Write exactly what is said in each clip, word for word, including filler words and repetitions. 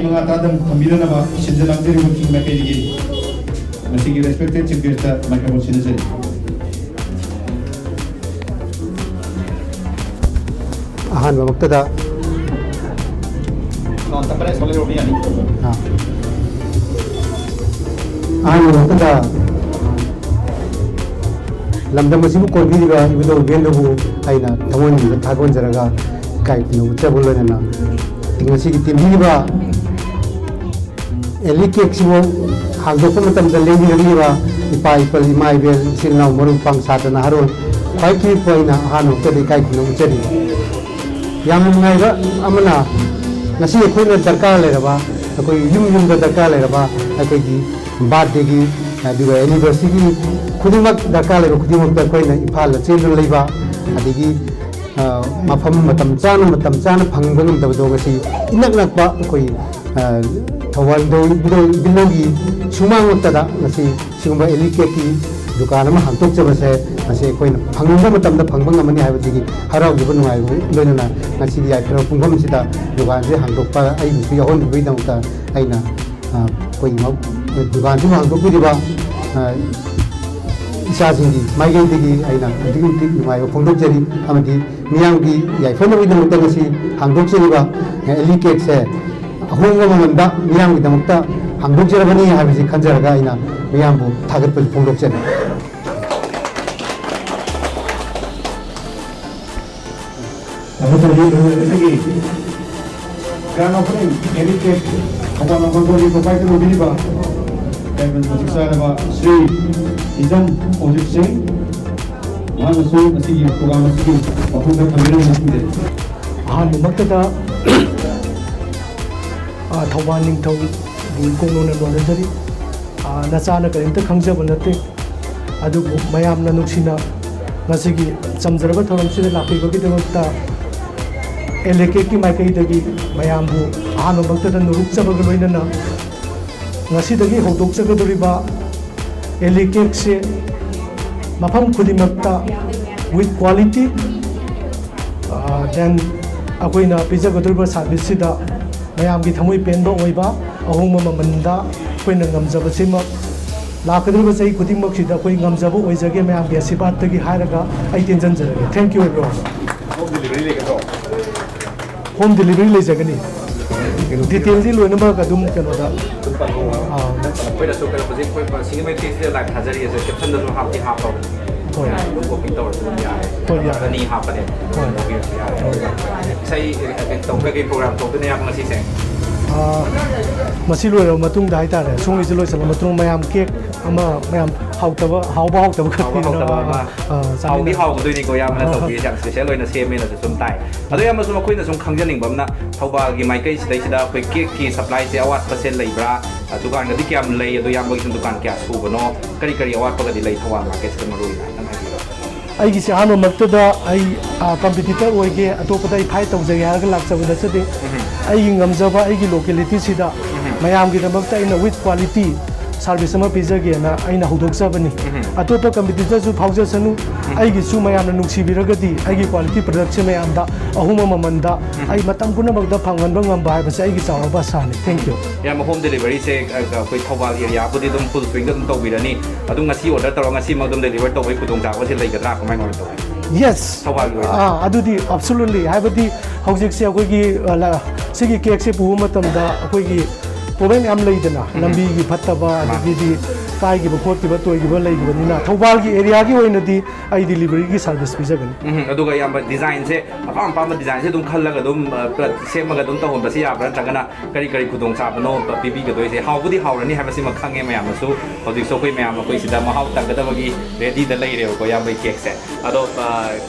ꯃꯉꯥ ꯇꯔꯥꯗꯪ ꯊꯝꯕꯤꯅꯅꯕ ꯁꯤꯟꯖ ꯂꯥꯡꯖꯔꯤꯕꯁꯤꯡ ꯃꯥꯏꯀꯩꯗꯒꯤ ꯉꯁꯤꯒꯤ respected chief guest ꯇ microphone ꯁꯤꯟꯅꯖꯔꯤ꯫ ꯑꯍꯥꯟꯕꯃꯛꯇꯗ ꯑꯥ, ꯑꯍꯥꯟꯕꯃꯛꯇꯗ ꯂꯝꯗꯝ ꯑꯁꯤꯕꯨ ꯀꯣꯟꯕꯤꯔꯤꯕ ꯏꯕꯨꯙꯧ ꯏꯕꯦꯟꯗꯕꯨ ꯑꯩꯅ ꯊꯃꯣꯏꯅꯨꯡꯗ ꯊꯥꯒꯣꯟꯖꯔꯒ ꯏꯀꯥꯏ ꯈꯨꯝꯅꯕ ꯎꯠꯆꯕ ꯂꯣꯏꯅꯅ ꯉꯁꯤꯒꯤ ꯇꯦꯝꯕꯤꯔꯤꯕ ꯑꯦꯂꯤ ꯀꯦꯛꯁꯤꯕꯨ ꯍꯥꯡꯗꯣꯛꯄ ꯃꯇꯝꯗ ꯂꯦꯡꯕꯤꯔꯛꯂꯤꯕ ꯏꯄꯥ ꯏꯄꯜ, ꯏꯃꯥ ꯏꯕꯦꯜ, ꯏꯆꯤꯜ ꯏꯅꯥꯎ, ꯃꯔꯨꯞ ꯃꯄꯥꯡ, ꯁꯥꯇ꯭ꯔ ꯅꯍꯥꯔꯣꯜ, ꯈ꯭ꯋꯥꯏ ꯈꯤꯄ ꯑꯩꯅ ꯑꯍꯥꯟꯕ ꯃꯛꯇꯗ ꯏꯀꯥꯏ ꯈꯨꯝꯅꯕ ꯎꯠꯆꯔꯤ꯫ ꯌꯥꯝꯅ ꯅꯨꯡꯉꯥꯏꯕ ꯑꯃꯅ, ꯉꯁꯤ ꯑꯩꯈꯣꯏꯅ ꯗꯔꯀꯥꯔ ꯂꯩꯔꯕ, ꯑꯩꯈꯣꯏꯒꯤ ꯌꯨꯝ ꯌꯨꯝꯗ ꯗꯔꯀꯥꯔ ꯂꯩꯔꯕ, ꯑꯩꯈꯣꯏꯒꯤ birthday ꯒꯤ, ꯑꯗꯨꯒ anniversary ꯒꯤ ꯈꯨꯗꯤꯡꯃꯛ, ꯗꯔꯀꯥꯔ ꯂꯩꯕ ꯈꯨꯗꯤꯡꯃꯛꯇ ꯑꯩꯈꯣꯏꯅ ꯏꯝꯐꯥꯜꯗ ꯆꯦꯟꯗꯨꯅ ꯂꯩꯕ, ꯑꯗꯒꯤ, ꯑ, ꯃꯐꯝ ꯃꯇꯝ ꯆꯥꯅ, ꯃꯇꯝ ꯆꯥꯅ ꯐꯪꯕ ꯉꯝꯗꯕꯗꯣ ꯉꯁꯤ ꯏꯅꯛ ꯅꯛꯄ ꯑꯩꯈꯣꯏ, ꯑ, ꯊꯧꯕꯥꯜ ꯏꯕꯨꯙꯧ ꯏꯕꯦꯟꯗꯧꯒꯤ ꯁꯨꯃꯥꯡꯃꯛꯇꯗ ꯉꯁꯤ ꯁꯤꯒꯨꯝꯕ ꯑꯦꯂꯤ ꯀꯦꯛꯀꯤ ꯗꯨꯀꯥꯟ ꯑꯃ ꯍꯥꯡꯗꯣꯛꯆꯕꯁꯦ, ꯃꯁꯤ ꯑꯩꯈꯣꯏꯅ ꯐꯪꯅꯤꯡꯕ ꯃꯇꯝꯗ ꯐꯪꯕ ꯉꯝꯃꯅꯤ ꯍꯥꯏꯕꯁꯤꯒꯤ ꯍꯔꯥꯎꯖꯕ, ꯅꯨꯡꯉꯥꯏꯕ ꯂꯣꯏꯅꯅ ꯉꯁꯤꯒꯤ ꯌꯥꯏꯐꯔꯕ ꯄꯨꯡꯐꯝꯁꯤꯗ ꯗꯨꯀꯥꯟꯁꯦ ꯍꯥꯡꯗꯣꯛꯄ ꯑꯩꯕꯨꯁꯨ ꯌꯥꯎꯍꯟꯕꯤꯕꯒꯤꯗꯃꯛꯇ ꯑꯩꯅ, ꯑ, ꯑꯩꯈꯣꯏꯒꯤ ꯃ-, ꯗꯨꯀꯥꯟꯁꯤꯕꯨ ꯍꯥꯡꯗꯣꯛꯄꯤꯔꯤꯕ, ꯑ, ꯏꯆꯥꯁꯤꯡꯒꯤ ꯃꯥꯏꯀꯩꯗꯒꯤ ꯑꯩꯅ ꯑꯗꯨꯛꯀꯤ ꯃꯇꯤꯛ ꯅꯨꯡꯉꯥꯏꯕ ꯐꯣꯡꯗꯣꯛꯆꯔꯤ꯫ ꯑꯃꯗꯤ ꯃꯤꯌꯥꯝꯒꯤ ꯌꯥꯏꯐꯅꯕꯒꯤꯗꯃꯛꯇ ꯉꯁꯤ ꯍꯥꯡꯗꯣꯛꯆꯔꯤꯕ ꯑꯦꯂꯤ ꯀꯦꯛꯁꯦ ꯑꯍꯣꯡꯕ ꯃꯃꯜꯗ ꯃꯤꯌꯥꯝꯒꯤꯗꯃꯛꯇ ꯍꯥꯡꯗꯣꯛꯆꯔꯕꯅꯤ ꯍꯥꯏꯕꯁꯤ ꯈꯟꯖꯔꯒ ꯑꯩꯅ ꯃꯤꯌꯥꯝꯕꯨ ꯊꯥꯒꯠꯄꯁꯨ ꯐꯣꯡꯗꯣꯛꯆꯔꯤ꯫ ꯊꯥꯒꯠꯆꯔꯤ꯫ ꯂꯣꯏꯅꯕꯤꯔꯒ ꯒ꯭ꯔꯥꯟ ꯑꯣꯄꯅꯤꯡ ꯑꯦꯂꯤ ꯀꯦꯛ ꯊꯧꯕꯥꯜ ꯅꯝꯕꯔ ꯐꯣꯔꯒꯤ ꯄ꯭ꯔꯣꯄꯥꯏꯇꯔ ꯑꯣꯏꯕꯤꯔꯤꯕ ꯗꯥꯏꯃꯟ ꯃꯇꯤꯛ ꯆꯥꯔꯕ ꯁ꯭ꯔꯤ ꯏꯆꯝ ꯑꯣꯖꯤꯠ ꯁꯤꯡ, ꯃꯍꯥꯛꯅꯁꯨ ꯉꯁꯤꯒꯤ ꯄ꯭ꯔꯣꯒ꯭ꯔꯥꯝ ꯑꯁꯤꯒꯤ ꯃꯄꯨꯡ ꯐꯥꯅ ꯊꯝꯕꯤꯔꯝꯕ ꯈꯪꯖꯔꯤ꯫ ꯑꯍꯥꯟꯕꯃꯛꯇꯗ, ꯑ, ꯊꯧꯕꯥꯜ ꯅꯤꯡꯊꯧꯕꯨ ꯏꯀꯣꯛ ꯅꯧꯅ ꯅꯣꯟꯅꯖꯔꯤ꯫ ꯑ, ꯅꯆꯥꯅ ꯀꯔꯤꯝꯇ ꯈꯪꯖꯕ ꯅꯠꯇꯦ, ꯑꯗꯨꯕꯨ ꯃꯌꯥꯝꯅ ꯅꯨꯡꯁꯤꯅ ꯉꯁꯤꯒꯤ ꯆꯝꯖꯔꯕ ꯊꯧꯔꯝꯁꯤꯗ ꯂꯥꯛꯄꯤꯕꯒꯤꯗꯃꯛꯇ ꯑꯦꯂꯤ ꯀꯦꯛꯀꯤ ꯃꯥꯏꯀꯩꯗꯒꯤ ꯃꯌꯥꯝꯕꯨ ꯑꯍꯥꯟꯕꯃꯛꯇꯗ ꯅꯣꯂꯨꯛꯆꯕꯒ ꯂꯣꯏꯅꯅ ꯉꯁꯤꯗꯒꯤ ꯍꯧꯗꯣꯛꯆꯒꯗꯧꯔꯤꯕ ꯑꯦꯂꯤ ꯀꯦꯛꯁꯦ ꯃꯐꯝ ꯈꯨꯗꯤꯡꯃꯛꯇ with quality, ꯑ, then ꯑꯩꯈꯣꯏꯅ ꯄꯤꯖꯒꯗꯧꯔꯤꯕ service ꯁꯤꯗ ꯃꯌꯥꯝꯒꯤ ꯊꯃꯣꯏ ꯄꯦꯟꯕ ꯑꯣꯏꯕ, ꯑꯍꯣꯡꯕ ꯃꯃꯜꯗ ꯑꯩꯈꯣꯏꯅ ꯉꯝꯖꯕꯁꯤꯃꯛ ꯂꯥꯛꯀꯗꯧꯔꯤꯕ ꯆꯍꯤ ꯈꯨꯗꯤꯡꯃꯛꯁꯤꯗ ꯑꯩꯈꯣꯏ ꯉꯝꯖꯕ ꯑꯣꯏꯖꯒꯦ ꯃꯌꯥꯝꯒꯤ ꯑꯁꯤꯔꯕꯥꯗꯇꯒꯤ ꯍꯥꯏꯔꯒ ꯑꯩ ꯇꯦꯟꯖꯟꯖꯔꯒꯦ꯫ Thank you everyone꯫ Home delivery ꯂꯩꯖꯒꯅꯤ꯫ Detailꯗꯤ ꯂꯣꯏꯅꯃꯛ ꯑꯗꯨꯝ ꯀꯩꯅꯣꯗ, ꯑꯥ, ꯑꯩꯈꯣꯏꯅꯁꯨ ꯀꯩꯅꯣ ꯍꯧꯖꯤꯛ ꯑꯩꯈꯣꯏ ꯁꯤꯅꯦꯃꯥ ꯐꯦꯁꯇꯤꯚꯦꯜ ꯂꯥꯏꯚ ꯊꯥꯖꯔꯤ ꯑꯁꯦ ꯀꯦꯞꯁꯟꯗꯁꯨ ꯍꯥꯞꯇꯤ ꯍꯥꯞꯄꯕꯅꯤ꯫ ꯍꯣꯏ꯫ ꯑꯗꯨꯝ ꯕꯨꯀꯤꯡ ꯇꯧꯔꯁꯨ ꯑꯗꯨꯝ ꯌꯥꯔꯦ꯫ ꯍꯣꯏ, ꯌꯥꯔꯦ꯫ ꯑꯅꯤ ꯍꯥꯞꯄꯅꯦ꯫ ꯍꯣꯏ꯫ ꯂꯧꯕꯤꯔꯁꯨ ꯌꯥꯔꯦ꯫ ꯍꯣꯏ꯫ ꯏꯁꯩ ꯀꯩꯅꯣ ꯇꯧ-, ꯀꯩꯀꯩ ꯄ꯭ꯔꯣꯒ꯭ꯔꯥꯝ ꯇꯧꯗꯣꯏꯅꯣ ꯏꯌꯥꯝꯕ ꯉꯁꯤꯁꯦ? ꯑꯥ, ꯃꯁꯤ ꯂꯣꯏꯔꯕ ꯃꯇꯨꯡꯗ ꯍꯥꯏꯇꯥꯔꯦ, ꯁꯣꯝꯒꯤꯁꯤ ꯂꯣꯏꯁꯤꯜꯂ ꯃꯇꯨꯡ ꯃꯌꯥꯝ ꯀꯦꯛ ꯑꯃ, ꯃꯌꯥꯝ ꯍꯥꯎꯇꯕ, ꯍꯥꯎꯕ ꯍꯥꯎꯇꯕ ꯈꯔ ꯍꯥꯎꯕ ꯄꯤꯗꯅ ꯍꯥꯎꯇꯕ ꯑꯃ꯫ ꯑꯥ, ꯍꯥꯎꯗꯤ ꯆꯥꯃꯤꯟꯅꯁꯤ꯫ ꯍꯥꯎꯒꯗꯣꯏꯅꯤꯀꯣ ꯏꯌꯥꯝꯕꯅ ꯍꯣꯏ, ꯍꯣꯏ꯫ ꯇꯧꯕꯤꯔꯤꯁꯦ, ꯌꯥꯝ ꯁ꯭ꯄꯦꯁꯦꯜ ꯑꯣꯏꯅ ꯁꯦꯝꯃꯦꯅꯁꯨ ꯁꯨꯝ ꯇꯥꯏ꯫ ꯑꯗꯣ ꯏꯌꯥꯝꯕ ꯁꯨꯝ ꯑꯩꯈꯣꯏꯅ ꯁꯨꯝ ꯈꯪꯖꯅꯤꯡꯕ ꯑꯃꯅ, ꯊꯧꯕꯥꯜꯒꯤ ꯃꯥꯏꯀꯩꯁꯤꯗꯩꯁꯤꯗ ꯑꯩꯈꯣꯏ ꯀꯦꯛꯀꯤ ꯁꯄ꯭ꯂꯥꯏꯁꯦ ꯑꯋꯥꯠꯄꯁꯦ ꯂꯩꯕ꯭ꯔꯥ? ꯑ, ꯗꯨꯀꯥꯟꯒꯗꯤ ꯀꯌꯥꯝ ꯂꯩ? ꯑꯗꯣ ꯏꯌꯥꯝꯕꯒꯤ ꯁꯨꯝ ꯗꯨꯀꯥꯟ ꯀꯌꯥ ꯁꯨꯕꯅꯣ? ꯀꯔꯤ ꯀꯔꯤ ꯑꯋꯥꯠꯄꯒꯗꯤ ꯂꯩ ꯊꯧꯕꯥꯜ ꯃꯥꯔꯀꯦꯠꯁꯤꯗ ꯃꯔꯨ ꯑꯣꯏꯅ? ꯈꯤꯇꯪ ꯍꯥꯏꯕꯤꯌꯨ꯫ ꯑꯩꯒꯤꯁꯦ ꯑꯍꯥꯟꯕꯃꯛꯇꯗ ꯑꯩ, ꯑ, competitor ꯑꯣꯏꯒꯦ, ꯑꯇꯣꯞꯄꯗ ꯑꯩ fight ꯇꯧꯖꯒꯦ ꯍꯥꯏꯔꯒ ꯂꯥꯛꯆꯕ ꯅꯠꯆꯗꯦ꯫ ꯎꯝ꯫ ꯑꯩꯒꯤ ꯉꯝꯖꯕ ꯑꯩꯒꯤ localityꯁꯤꯗ ꯎꯝ꯫ ꯃꯌꯥꯝꯒꯤꯗꯃꯛꯇ ꯑꯩꯅ with quality service ꯑꯃ ꯄꯤꯖꯒꯦꯅ ꯑꯩꯅ ꯍꯧꯗꯣꯛꯆꯕꯅꯤ꯫ ꯎꯝ꯫ ꯑꯇꯣꯞꯄ competitorꯁꯨ ꯐꯥꯎꯖꯁꯅꯨ, ꯎꯝ꯫ ꯑꯩꯒꯤꯁꯨ ꯃꯌꯥꯝꯅ ꯅꯨꯡꯁꯤꯕꯤꯔꯒꯗꯤ ꯑꯩꯒꯤ quality productꯁꯦ ꯃꯌꯥꯝꯗ ꯑꯍꯣꯡꯕ ꯃꯃꯜꯗ ꯎꯝ꯫ ꯑꯩ ꯃꯇꯝ ꯄꯨꯝꯅꯃꯛꯇ ꯐꯪꯍꯟꯕ ꯉꯝꯕ ꯍꯥꯏꯕꯁꯦ ꯑꯩꯒꯤ ꯆꯥꯎꯔꯕ ꯑꯁꯥꯅꯤ꯫ Thank you꯫ ꯏꯌꯥꯝꯕ, home deliveryꯁꯦ, ꯑ, ꯑꯩꯈꯣꯏ ꯊꯧꯕꯥꯜ areaꯕꯨꯗꯤ ꯑꯗꯨꯝ full swingꯗ ꯑꯗꯨꯝ ꯇꯧꯕꯤꯔꯅꯤ꯫ ꯑꯗꯨꯝ ꯉꯁꯤ order ꯇꯧꯔꯒ ꯉꯁꯤꯃꯛ ꯑꯗꯨꯝ deliver ꯇꯧꯕꯒꯤ ꯈꯨꯗꯣꯡꯆꯥꯕꯁꯤ ꯂꯩꯒꯗ꯭ꯔꯥ? ꯀꯃꯥꯏ ꯀꯃꯥꯏꯅ ꯇꯧꯒꯅꯤ? Yes꯫ ꯊꯧꯕꯥꯜꯒꯤ ꯑꯣꯏꯅ? ꯑꯥ, ꯑꯗꯨꯗꯤ absolutely꯫ ꯍꯥꯏꯕꯗꯤ ꯍꯧꯖꯤꯛꯁꯦ ꯑꯩꯈꯣꯏꯒꯤ, ꯑ, ꯂ-, ꯁꯤꯒꯤ cakeꯁꯦ ꯄꯨꯕ ꯃꯇꯝꯗ ꯑꯩꯈꯣꯏꯒꯤ problem ꯌꯥꯝ ꯂꯩꯗꯅ, ꯎꯝ꯫ ꯂꯝꯕꯤꯒꯤ ꯐꯠꯇꯕ, ꯃꯥꯅꯤ꯫ ꯑꯗꯒꯤꯗꯤ ꯀꯥꯏꯈꯤꯕ ꯈꯣꯠꯈꯤꯕ ꯇꯣꯏꯈꯤꯕ ꯂꯩꯈꯤꯕꯅꯤꯅ, ꯊꯧꯕꯥꯜꯒꯤ areaꯒꯤ ꯑꯣꯏꯅꯗꯤ ꯑꯩ deliveryꯒꯤ service ꯄꯤꯖꯒꯅꯤ꯫ ꯎꯝ, ꯑꯗꯨꯒ ꯏꯌꯥꯝꯕ, designꯁꯦ ꯑꯄꯥꯝ ꯑꯄꯥꯝꯕ designꯁꯦ ꯑꯗꯨꯝ ꯈꯜꯂꯒ ꯑꯗꯨꯝ, ꯑ, ꯄ-, ꯁꯦꯝꯃꯒ ꯑꯗꯨꯝ ꯇꯧꯍꯟꯕꯁꯤ ꯌꯥꯕ꯭ꯔꯥ? ꯅꯠꯇ꯭ꯔꯒꯅ ꯀꯔꯤ ꯀꯔꯤ ꯈꯨꯗꯣꯡꯆꯥꯕꯅꯣ ꯄꯤꯕꯤꯒꯗꯣꯏꯁꯦ? ꯍꯥꯎꯕꯨꯗꯤ ꯍꯥꯎꯔꯅꯤ ꯍꯥꯏꯕꯁꯤꯃ ꯈꯪꯉꯦ ꯃꯌꯥꯝꯅꯁꯨ꯫ ꯍꯧꯖꯤꯛꯁꯨ ꯑꯩꯈꯣꯏ ꯃꯌꯥꯝ ꯑꯩꯈꯣꯏ ꯁꯤꯗ ꯃꯍꯥꯎ ꯇꯪꯒꯗꯕꯒꯤ readyꯗ ꯂꯩꯔꯦꯕꯀꯣ, ꯏꯌꯥꯝꯕꯒꯤ cakeꯁꯦ꯫ ꯑꯗꯣ, ꯑ,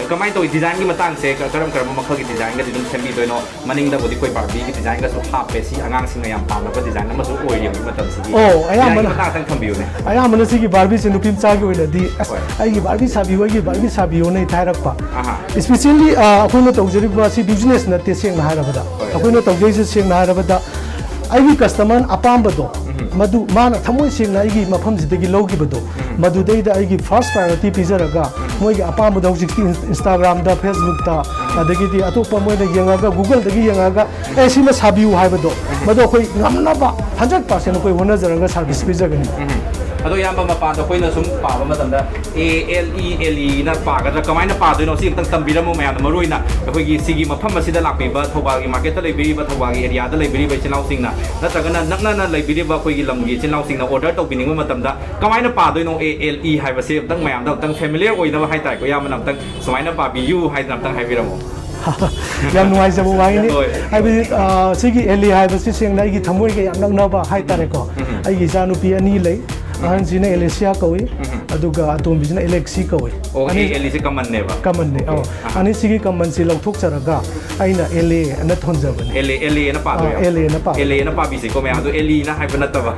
ꯀꯃꯥꯏꯅ ꯇꯧꯏ? Designꯒꯤ ꯃꯇꯥꯡꯁꯦ ꯀ-, ꯀꯔꯝ ꯀꯔꯝꯕ ꯃꯈꯜꯒꯤ designꯒꯗꯤ ꯑꯗꯨꯝ ꯁꯦꯝꯕꯤꯗꯣꯏꯅꯣ? ꯃꯅꯤꯡꯗꯕꯨꯗꯤ ꯑꯩꯈꯣꯏ Barbieꯒꯤ designꯒꯁꯨ ꯍꯥꯞꯄꯦ꯫ ꯁꯤ ꯑꯉꯥꯡꯁꯤꯡꯅ ꯌꯥꯝ ꯄꯥꯝꯅꯕ design ꯑꯃꯁꯨ ꯑꯣꯏꯔꯤ ꯍꯧꯖꯤꯛ ꯃꯇꯝꯁꯤꯒꯤ꯫ ꯑꯣ, designꯒꯤ ꯑꯌꯥꯝꯕꯅ, ꯃꯇꯥꯡ ꯈꯤꯇꯪ ꯊꯝꯕꯤꯌꯨꯅꯦ꯫ ꯑꯌꯥꯝꯕꯅ ꯁꯤꯒꯤ Barbieꯁꯦ ꯅꯨꯄꯤ ꯃꯆꯥꯒꯤ ꯑꯣꯏꯅꯗꯤ, "ꯑꯁ, ꯍꯣꯏ꯫ ꯑꯩꯒꯤ Barbie ꯁꯥꯕꯤꯌꯨ, ꯑꯩꯒꯤ Barbie ꯁꯥꯕꯤꯌꯨꯅ" ꯍꯦꯛꯇ ꯍꯥꯏꯔꯛꯄ꯫ ꯑꯍꯥ꯫ Especially, ꯑ, ꯑꯩꯈꯣꯏꯅ ꯇꯧꯖꯔꯤꯕ ꯑꯁꯤ business ꯅꯠꯇꯦ, ꯁꯦꯡꯅ ꯍꯥꯏꯔꯕꯗ꯫ ꯍꯣꯏ꯫ ꯑꯩꯈꯣꯏꯅ ꯇꯧꯖꯔꯤꯁꯦ, ꯁꯦꯡꯅ ꯍꯥꯏꯔꯕꯗ, ꯑꯩꯒꯤ customer ꯑꯄꯥꯝꯕꯗꯣ, ꯎꯝ꯫ ꯃꯗꯨ ꯃꯥꯅ ꯊꯃꯣꯏ ꯁꯦꯡꯅ ꯑꯩꯒꯤ ꯃꯐꯝꯁꯤꯗꯒꯤ ꯂꯧꯈꯤꯕꯗꯣ, ꯎꯝ꯫ ꯃꯗꯨꯗꯩꯗ ꯑꯩꯒꯤ first priority ꯄꯤꯖꯔꯒ, ꯎꯝ꯫ ꯃꯣꯏꯒꯤ ꯑꯄꯥꯝꯕꯗꯣ ꯍꯧꯖꯤꯛꯇꯤ ꯏꯟ-, Instagramꯗ, Facebookꯇ, ꯎꯝ꯫ ꯑꯗꯒꯤꯗꯤ ꯑꯇꯣꯞꯄ ꯃꯣꯏꯅ ꯌꯦꯡꯉꯒ, Google-ꯗꯒꯤ ꯌꯦꯡꯉꯒ, "ꯑꯦ, ꯁꯤꯃ ꯁꯥꯕꯤꯌꯨ" ꯍꯥꯏꯕꯗꯣ, ꯃꯗꯣ ꯑꯩꯈꯣꯏ ꯉꯝꯅꯕ hundred percent ꯑꯩꯈꯣꯏ ꯍꯣꯠꯅꯖꯔꯒ service ꯄꯤꯖꯒꯅꯤ꯫ ꯎꯝ꯫ ꯑꯗꯣ ꯏꯌꯥꯝꯕ, ꯃꯄꯥꯟꯗ ꯑꯩꯈꯣꯏꯅ ꯁꯨꯝ ꯄꯥꯕ ꯃꯇꯝꯗ A L E, ꯑꯦꯂꯤꯅ ꯄꯥꯒꯗ꯭ꯔꯥ, ꯀꯃꯥꯏꯅ ꯄꯥꯗꯣꯏꯅꯣ, ꯁꯤ ꯑꯝꯇꯪ ꯇꯝꯕꯤꯔꯝꯃꯣ ꯃꯌꯥꯝꯗ꯫ ꯃꯔꯨꯑꯣꯏꯅ ꯑꯩꯈꯣꯏꯒꯤ ꯁꯤꯒꯤ ꯃꯐꯝ ꯑꯁꯤꯗ ꯂꯥꯛꯄꯤꯕ, ꯊꯧꯕꯥꯜꯒꯤ market-ꯇ ꯂꯩꯕꯤꯔꯤꯕ, ꯊꯧꯕꯥꯜꯒꯤ area-ꯗ ꯂꯩꯕꯤꯔꯤꯕ ꯏꯆꯤꯜ ꯏꯅꯥꯎꯁꯤꯡꯅ, ꯅꯠꯇ꯭ꯔꯒꯅ ꯅꯛꯅꯅ ꯂꯩꯕꯤꯔꯤꯕ ꯑꯩꯈꯣꯏꯒꯤ ꯂꯝꯒꯤ ꯏꯆꯤꯜ ꯏꯅꯥꯎꯁꯤꯡꯅ order ꯇꯧꯕꯤꯅꯤꯡꯕ ꯃꯇꯝꯗ ꯀꯃꯥꯏꯅ ꯄꯥꯗꯣꯏꯅꯣ A L E ꯍꯥꯏꯕꯁꯦ? ꯑꯝꯇꯪ ꯃꯌꯥꯝꯗ ꯑꯝꯇꯪ familiar ꯑꯣꯏꯅꯕ ꯍꯥꯏꯇꯥꯔꯦꯀꯣ, ꯏꯌꯥꯝꯕꯅ ꯑꯝꯇꯪ ꯁꯨꯃꯥꯏꯅ ꯄꯥꯕꯤꯌꯨ ꯍꯥꯏꯗꯅ ꯑꯝꯇꯪ ꯍꯥꯏꯕꯤꯔꯝꯃꯣ꯫ ꯌꯥꯝ ꯅꯨꯡꯉꯥꯏꯖꯕ ꯋꯥꯍꯩꯅꯤ꯫ ꯍꯣꯏ꯫ ꯍꯥꯏꯕꯗꯤ, ꯑ, ꯁꯤꯒꯤ ꯑꯦꯂꯤ ꯍꯥꯏꯕꯁꯤ ꯁꯦꯡꯅ ꯑꯩꯒꯤ ꯊꯃꯣꯏꯒ ꯌꯥꯝ ꯅꯛꯅꯕ ꯍꯥꯏꯇꯥꯔꯦꯀꯣ꯫ ꯎꯝ꯫ ꯑꯩꯒꯤ ꯏꯆꯥꯅꯨꯄꯤ ꯑꯅꯤ ꯂꯩ꯫ ꯑꯍꯟꯁꯤꯅ ꯑꯦꯂꯤꯁꯤꯌꯥ ꯀꯧꯏ, ꯎꯝ꯫ ꯑꯗꯨꯒ ꯑꯇꯣꯝꯕꯤꯁꯤꯅ ꯑꯦꯂꯦꯛꯁꯤ ꯀꯧꯏ꯫ ꯑꯣ, ꯑꯅꯤ ꯑꯦ, ꯑꯦꯂꯤꯁꯦ commonꯅꯦꯕ꯫ Commonꯅꯦ, ꯑꯣ꯫ ꯑꯍꯥ꯫ ꯑꯅꯤꯁꯤꯒꯤ commonꯁꯤ ꯂꯧꯊꯣꯛꯆꯔꯒ ꯑꯩꯅ ꯑꯦꯂꯦ ꯑꯅ ꯊꯣꯟꯖꯕꯅꯦ꯫ ꯑꯦꯂꯦ, ꯑꯦꯂꯦ ꯑꯅ ꯄꯥꯗꯣꯏꯔꯣ? ꯑꯥ, ꯑꯦꯂꯦ ꯑꯅ ꯄꯥꯗꯣꯏꯔꯣ? ꯑꯦꯂꯦ ꯑꯅ ꯄꯥꯕꯤꯁꯤꯀꯣ ꯃꯌꯥꯝ, ꯑꯗꯣ ꯑꯦꯂꯤꯅ ꯍꯥꯏꯕ ꯅꯠꯇꯕ꯫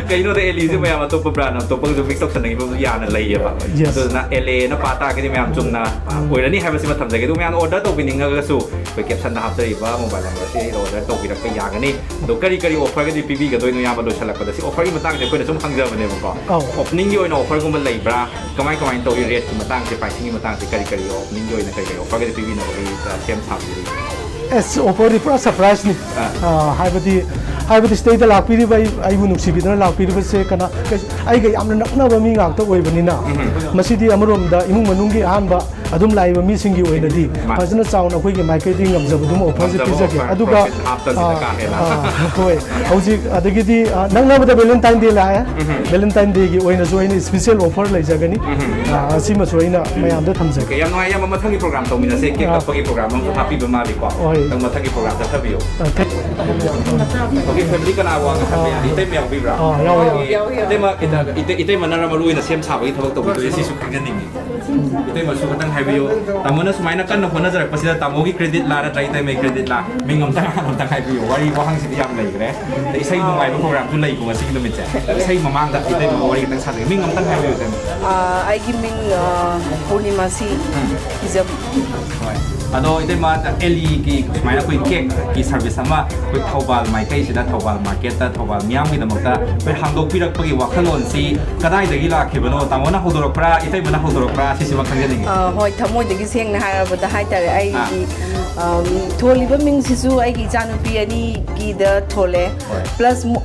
ꯀꯩꯅꯣꯗ ꯑꯦꯂꯤꯁꯦ ꯃꯌꯥꯝ ꯑꯇꯣꯞꯄ brand ꯑꯇꯣꯞꯄꯒꯁꯨ mix ꯇꯧꯁꯟꯅꯈꯤꯕ ꯌꯥꯅ ꯂꯩꯌꯦꯕ꯫ Yes. ꯑꯗꯨꯗꯨꯅ ꯑꯦꯂꯦ ꯑꯅ ꯄꯥ ꯇꯥꯔꯒꯗꯤ ꯃꯌꯥꯝ ꯆꯨꯝꯅ ꯑꯣꯏꯔꯅꯤ ꯍꯥꯏꯕꯁꯤꯃ ꯊꯝꯖꯒꯦ꯫ ꯑꯗꯨ ꯃꯌꯥꯝꯅ order ꯇꯧꯕꯤꯅꯤꯡꯉꯒꯁꯨ ꯑꯩꯈꯣꯏ captionꯗ ꯍꯥꯞꯆꯔꯤꯕ mobile numberꯁꯤꯗ order ꯇꯧꯕꯤꯔꯛꯄ ꯌꯥꯒꯅꯤ꯫ ꯑꯗꯣ ꯀꯔꯤ ꯀꯔꯤ offerꯒꯗꯤ ꯄꯤꯕꯤꯒꯗꯣꯏꯅꯣ ꯏꯌꯥꯝꯕ, ꯂꯣꯏꯁꯤꯜꯂꯛꯄꯗ? ꯁꯤ offerꯒꯤ ꯃꯇꯥꯡꯁꯦ ꯑꯩꯈꯣꯏꯅ ꯁꯨꯝ ꯍꯪꯖꯕꯅꯦꯕꯀꯣ꯫ ꯑꯧ꯫ Openingꯒꯤ ꯑꯣꯏꯅ offerꯒꯨꯝꯕ ꯂꯩꯕ꯭ꯔꯥ? ꯀꯃꯥꯏ ꯀꯃꯥꯏꯅ ꯇꯧꯏ? Rateꯀꯤ ꯃꯇꯥꯡꯁꯦ, pricingꯒꯤ ꯃꯇꯥꯡꯁꯦ ꯀꯔꯤ ꯀꯔꯤ openingꯒꯤ ꯑꯣꯏꯅ ꯀꯔꯤ ꯀꯔꯤ offerꯒꯗꯤ ꯄꯤꯕꯤꯅꯕꯒꯤ, ꯑ, ꯁꯦꯝ ꯁꯥꯕꯤꯔꯤ? ꯑꯦꯁ, offerꯗꯤ ꯄꯨꯔꯥ surpriseꯅꯤ꯫ ꯑꯥ꯫ ꯑꯥ, ꯍꯥꯏꯕꯗꯤ, ꯍꯥꯏꯕꯗꯤ ꯁꯤꯗꯩꯗ ꯂꯥꯛꯄꯤꯔꯤꯕ ꯑꯩ, ꯑꯩꯕꯨ ꯅꯨꯡꯁꯤꯕꯤꯗꯨꯅ ꯂꯥꯛꯄꯤꯔꯤꯕꯁꯦ ꯀꯅꯥ, ꯀꯩ-, ꯑꯩꯒ ꯌꯥꯝꯅ ꯅꯛꯅꯕ ꯃꯤ ꯉꯥꯛꯇ ꯑꯣꯏꯕꯅꯤꯅ, ꯎꯝ꯫ ꯃꯁꯤꯗꯤ ꯑꯃꯔꯣꯝꯗ ꯏꯃꯨꯡ ꯃꯅꯨꯡꯒꯤ ꯑꯍꯥꯟꯕ ꯑꯗꯨꯝ ꯂꯥꯛꯏꯕ ꯃꯤꯁꯤꯡꯒꯤ ꯑꯣꯏꯅꯗꯤ ꯃꯥ- ꯐꯖꯅ ꯆꯥꯎꯅ ꯑꯩꯈꯣꯏꯒꯤ ꯃꯥꯏꯀꯩꯗꯒꯤ ꯉꯝꯖꯕꯗꯨꯝ offerꯁꯦ ꯉꯝꯖꯕ ꯄꯤꯖꯒꯦ꯫ offer, ꯑꯗꯨꯒ, profit ꯍꯥꯞꯇꯕꯁꯤꯗ ꯑꯥ, ꯀꯥ ꯍꯦꯟꯅ꯫ ꯑꯥ, ꯍꯣꯏ, ꯍꯧꯖꯤꯛ ꯑꯗꯒꯤꯗꯤ, ꯑꯥ, ꯅꯛꯅꯕꯗ Valentine Day ꯂꯥꯛꯑꯦ꯫ ꯎꯝ꯫ Valentine Dayꯒꯤ ꯑꯣꯏꯅꯁꯨ ꯑꯩꯅ special offer ꯂꯩꯖꯒꯅꯤ꯫ ꯎꯝ꯫ ꯑꯥ, ꯑꯁꯤꯃꯁꯨ ꯑꯩꯅ ꯃꯌꯥꯝꯗ ꯊꯝꯖꯒꯦ꯫ Okay, ꯌꯥꯝ ꯅꯨꯡꯉꯥꯏ, ꯏꯌꯥꯝꯕ꯫ ꯃꯊꯪꯒꯤ program ꯇꯧꯃꯤꯟꯅꯁꯦ꯫ Cake ꯑꯥ꯫ Cutꯄꯒꯤ program ꯑꯃꯁꯨ ꯍꯥꯞꯄꯤꯕ ꯃꯥꯜꯂꯤꯀꯣ꯫ ꯍꯣꯏ꯫ ꯅꯪ ꯃꯊꯪꯒꯤ program ꯆꯠꯊꯕꯤꯌꯨ꯫ ꯑꯥ, ꯊꯦꯡ- Okay, family ꯀꯅꯥ ꯋꯥ ꯉꯥꯡꯍꯟꯕ ꯌꯥꯅꯤ? ꯏꯇꯩꯃ ꯌꯥꯎꯕꯤꯕ꯭ꯔꯥ? ꯑꯥ, ꯌꯥꯎꯋꯦ, ꯌꯥꯎꯋꯦ꯫ ꯏꯇꯩꯃ, ꯏꯇꯩ-, ꯏꯇꯩꯃꯅꯔ ꯃꯔꯨ ꯑꯣꯏꯅ ꯁꯦꯝ ꯁꯥꯕꯒꯤ ꯊꯕꯛ ꯇꯧꯕꯤꯗꯣꯏꯁꯦ? ꯁꯤꯁꯨ ꯈꯪꯖꯅꯤꯡꯉꯤ꯫ ꯏꯇꯩꯃꯁꯨ ꯈꯇꯪ ꯍꯥꯏꯕꯤꯌꯨ꯫ ꯇꯥꯃꯣꯅ ꯁꯨꯃꯥꯏꯅ ꯀꯟꯅ ꯍꯣꯠꯅꯖꯔꯛꯄꯁꯤꯗ ꯇꯥꯃꯣꯒꯤ creditꯂꯥ ꯅꯠꯇ꯭ꯔꯒ ꯏꯇꯩꯃꯒꯤ creditꯂꯥ? ꯃꯤꯡ ꯑꯝꯇꯪ, ꯑꯝꯇꯪ ꯍꯥꯏꯕꯤꯌꯨ꯫ ꯋꯥꯔꯤ ꯋꯥꯍꯪꯁꯤꯗꯤ ꯌꯥꯝ ꯂꯩꯈ꯭ꯔꯦ꯫ ꯑꯗ ꯏꯁꯩ ꯅꯨꯡꯉꯥꯏꯕ programꯁꯨ ꯂꯩꯀꯣ ꯉꯁꯤꯒꯤ ꯅꯨꯃꯤꯠꯁꯦ꯫ ꯏꯁꯩ ꯃꯃꯥꯡꯗ ꯏꯇꯩꯃ ꯋꯥꯔꯤ ꯈꯤꯇꯪ ꯁꯥꯖꯒꯦ꯫ ꯃꯤꯡ ꯑꯝꯇꯪ ꯍꯥꯏꯕꯤꯌꯨ, ꯏꯇꯩꯃ꯫ ꯑꯥ, ꯑꯩꯒꯤ ꯃꯤꯡ, ꯑꯥ, ꯄꯨꯔꯅꯤꯃꯥꯁꯤ ꯍꯤꯖꯝ꯫ ꯍꯣꯏ꯫ ꯑꯗꯣ ꯏꯇꯩꯃ, ꯑꯦꯂꯤꯒꯤ ꯁꯨꯃꯥꯏꯅ ꯑꯩꯈꯣꯏ ꯀꯦꯛꯀꯤ ꯁꯔꯚꯤꯁ ꯑꯃ ꯑꯩꯈꯣꯏ ꯊꯧꯕꯥꯜ ꯃꯥꯏꯀꯩꯁꯤꯗ, ꯊꯧꯕꯥꯜ ꯃꯥꯔꯀꯦꯠꯇ, ꯊꯧꯕꯥꯜ ꯃꯤꯌꯥꯝꯒꯤꯗꯃꯛꯇ ꯑꯩꯈꯣꯏ ꯍꯥꯡꯗꯣꯛꯄꯤꯔꯛꯄꯒꯤ ꯋꯥꯈꯜꯂꯣꯟꯁꯤ ꯀꯗꯥꯏꯗꯒꯤ ꯂꯥꯛꯈꯤꯕꯅꯣ? ꯇꯥꯃꯣꯅ ꯍꯧꯗꯣꯔꯛꯄ꯭ꯔꯥ, ꯏꯇꯩꯃꯅ ꯍꯧꯗꯣꯔꯛꯄ꯭ꯔꯥ, ꯁꯤꯁꯤꯃ ꯈꯪꯖꯅꯤꯡꯉꯤ꯫ ꯑ, ꯍꯣꯏ, ꯊꯃꯣꯏꯗꯒꯤ ꯁꯦꯡꯅ ꯍꯥꯏꯔꯕꯗ ꯍꯥꯏꯇꯥꯔꯦ, ꯑꯩꯒꯤ, ꯑꯥ꯫ ꯑꯝ, ꯊꯣꯜꯂꯤꯕ ꯃꯤꯡꯁꯤꯁꯨ ꯑꯩꯒꯤ ꯏꯆꯥꯅꯨꯄꯤ ꯑꯅꯤꯒꯤꯗ ꯊꯣꯜꯂꯦ꯫ ꯍꯣꯏ꯫ ꯄ꯭ꯂꯁ ꯃꯣ-,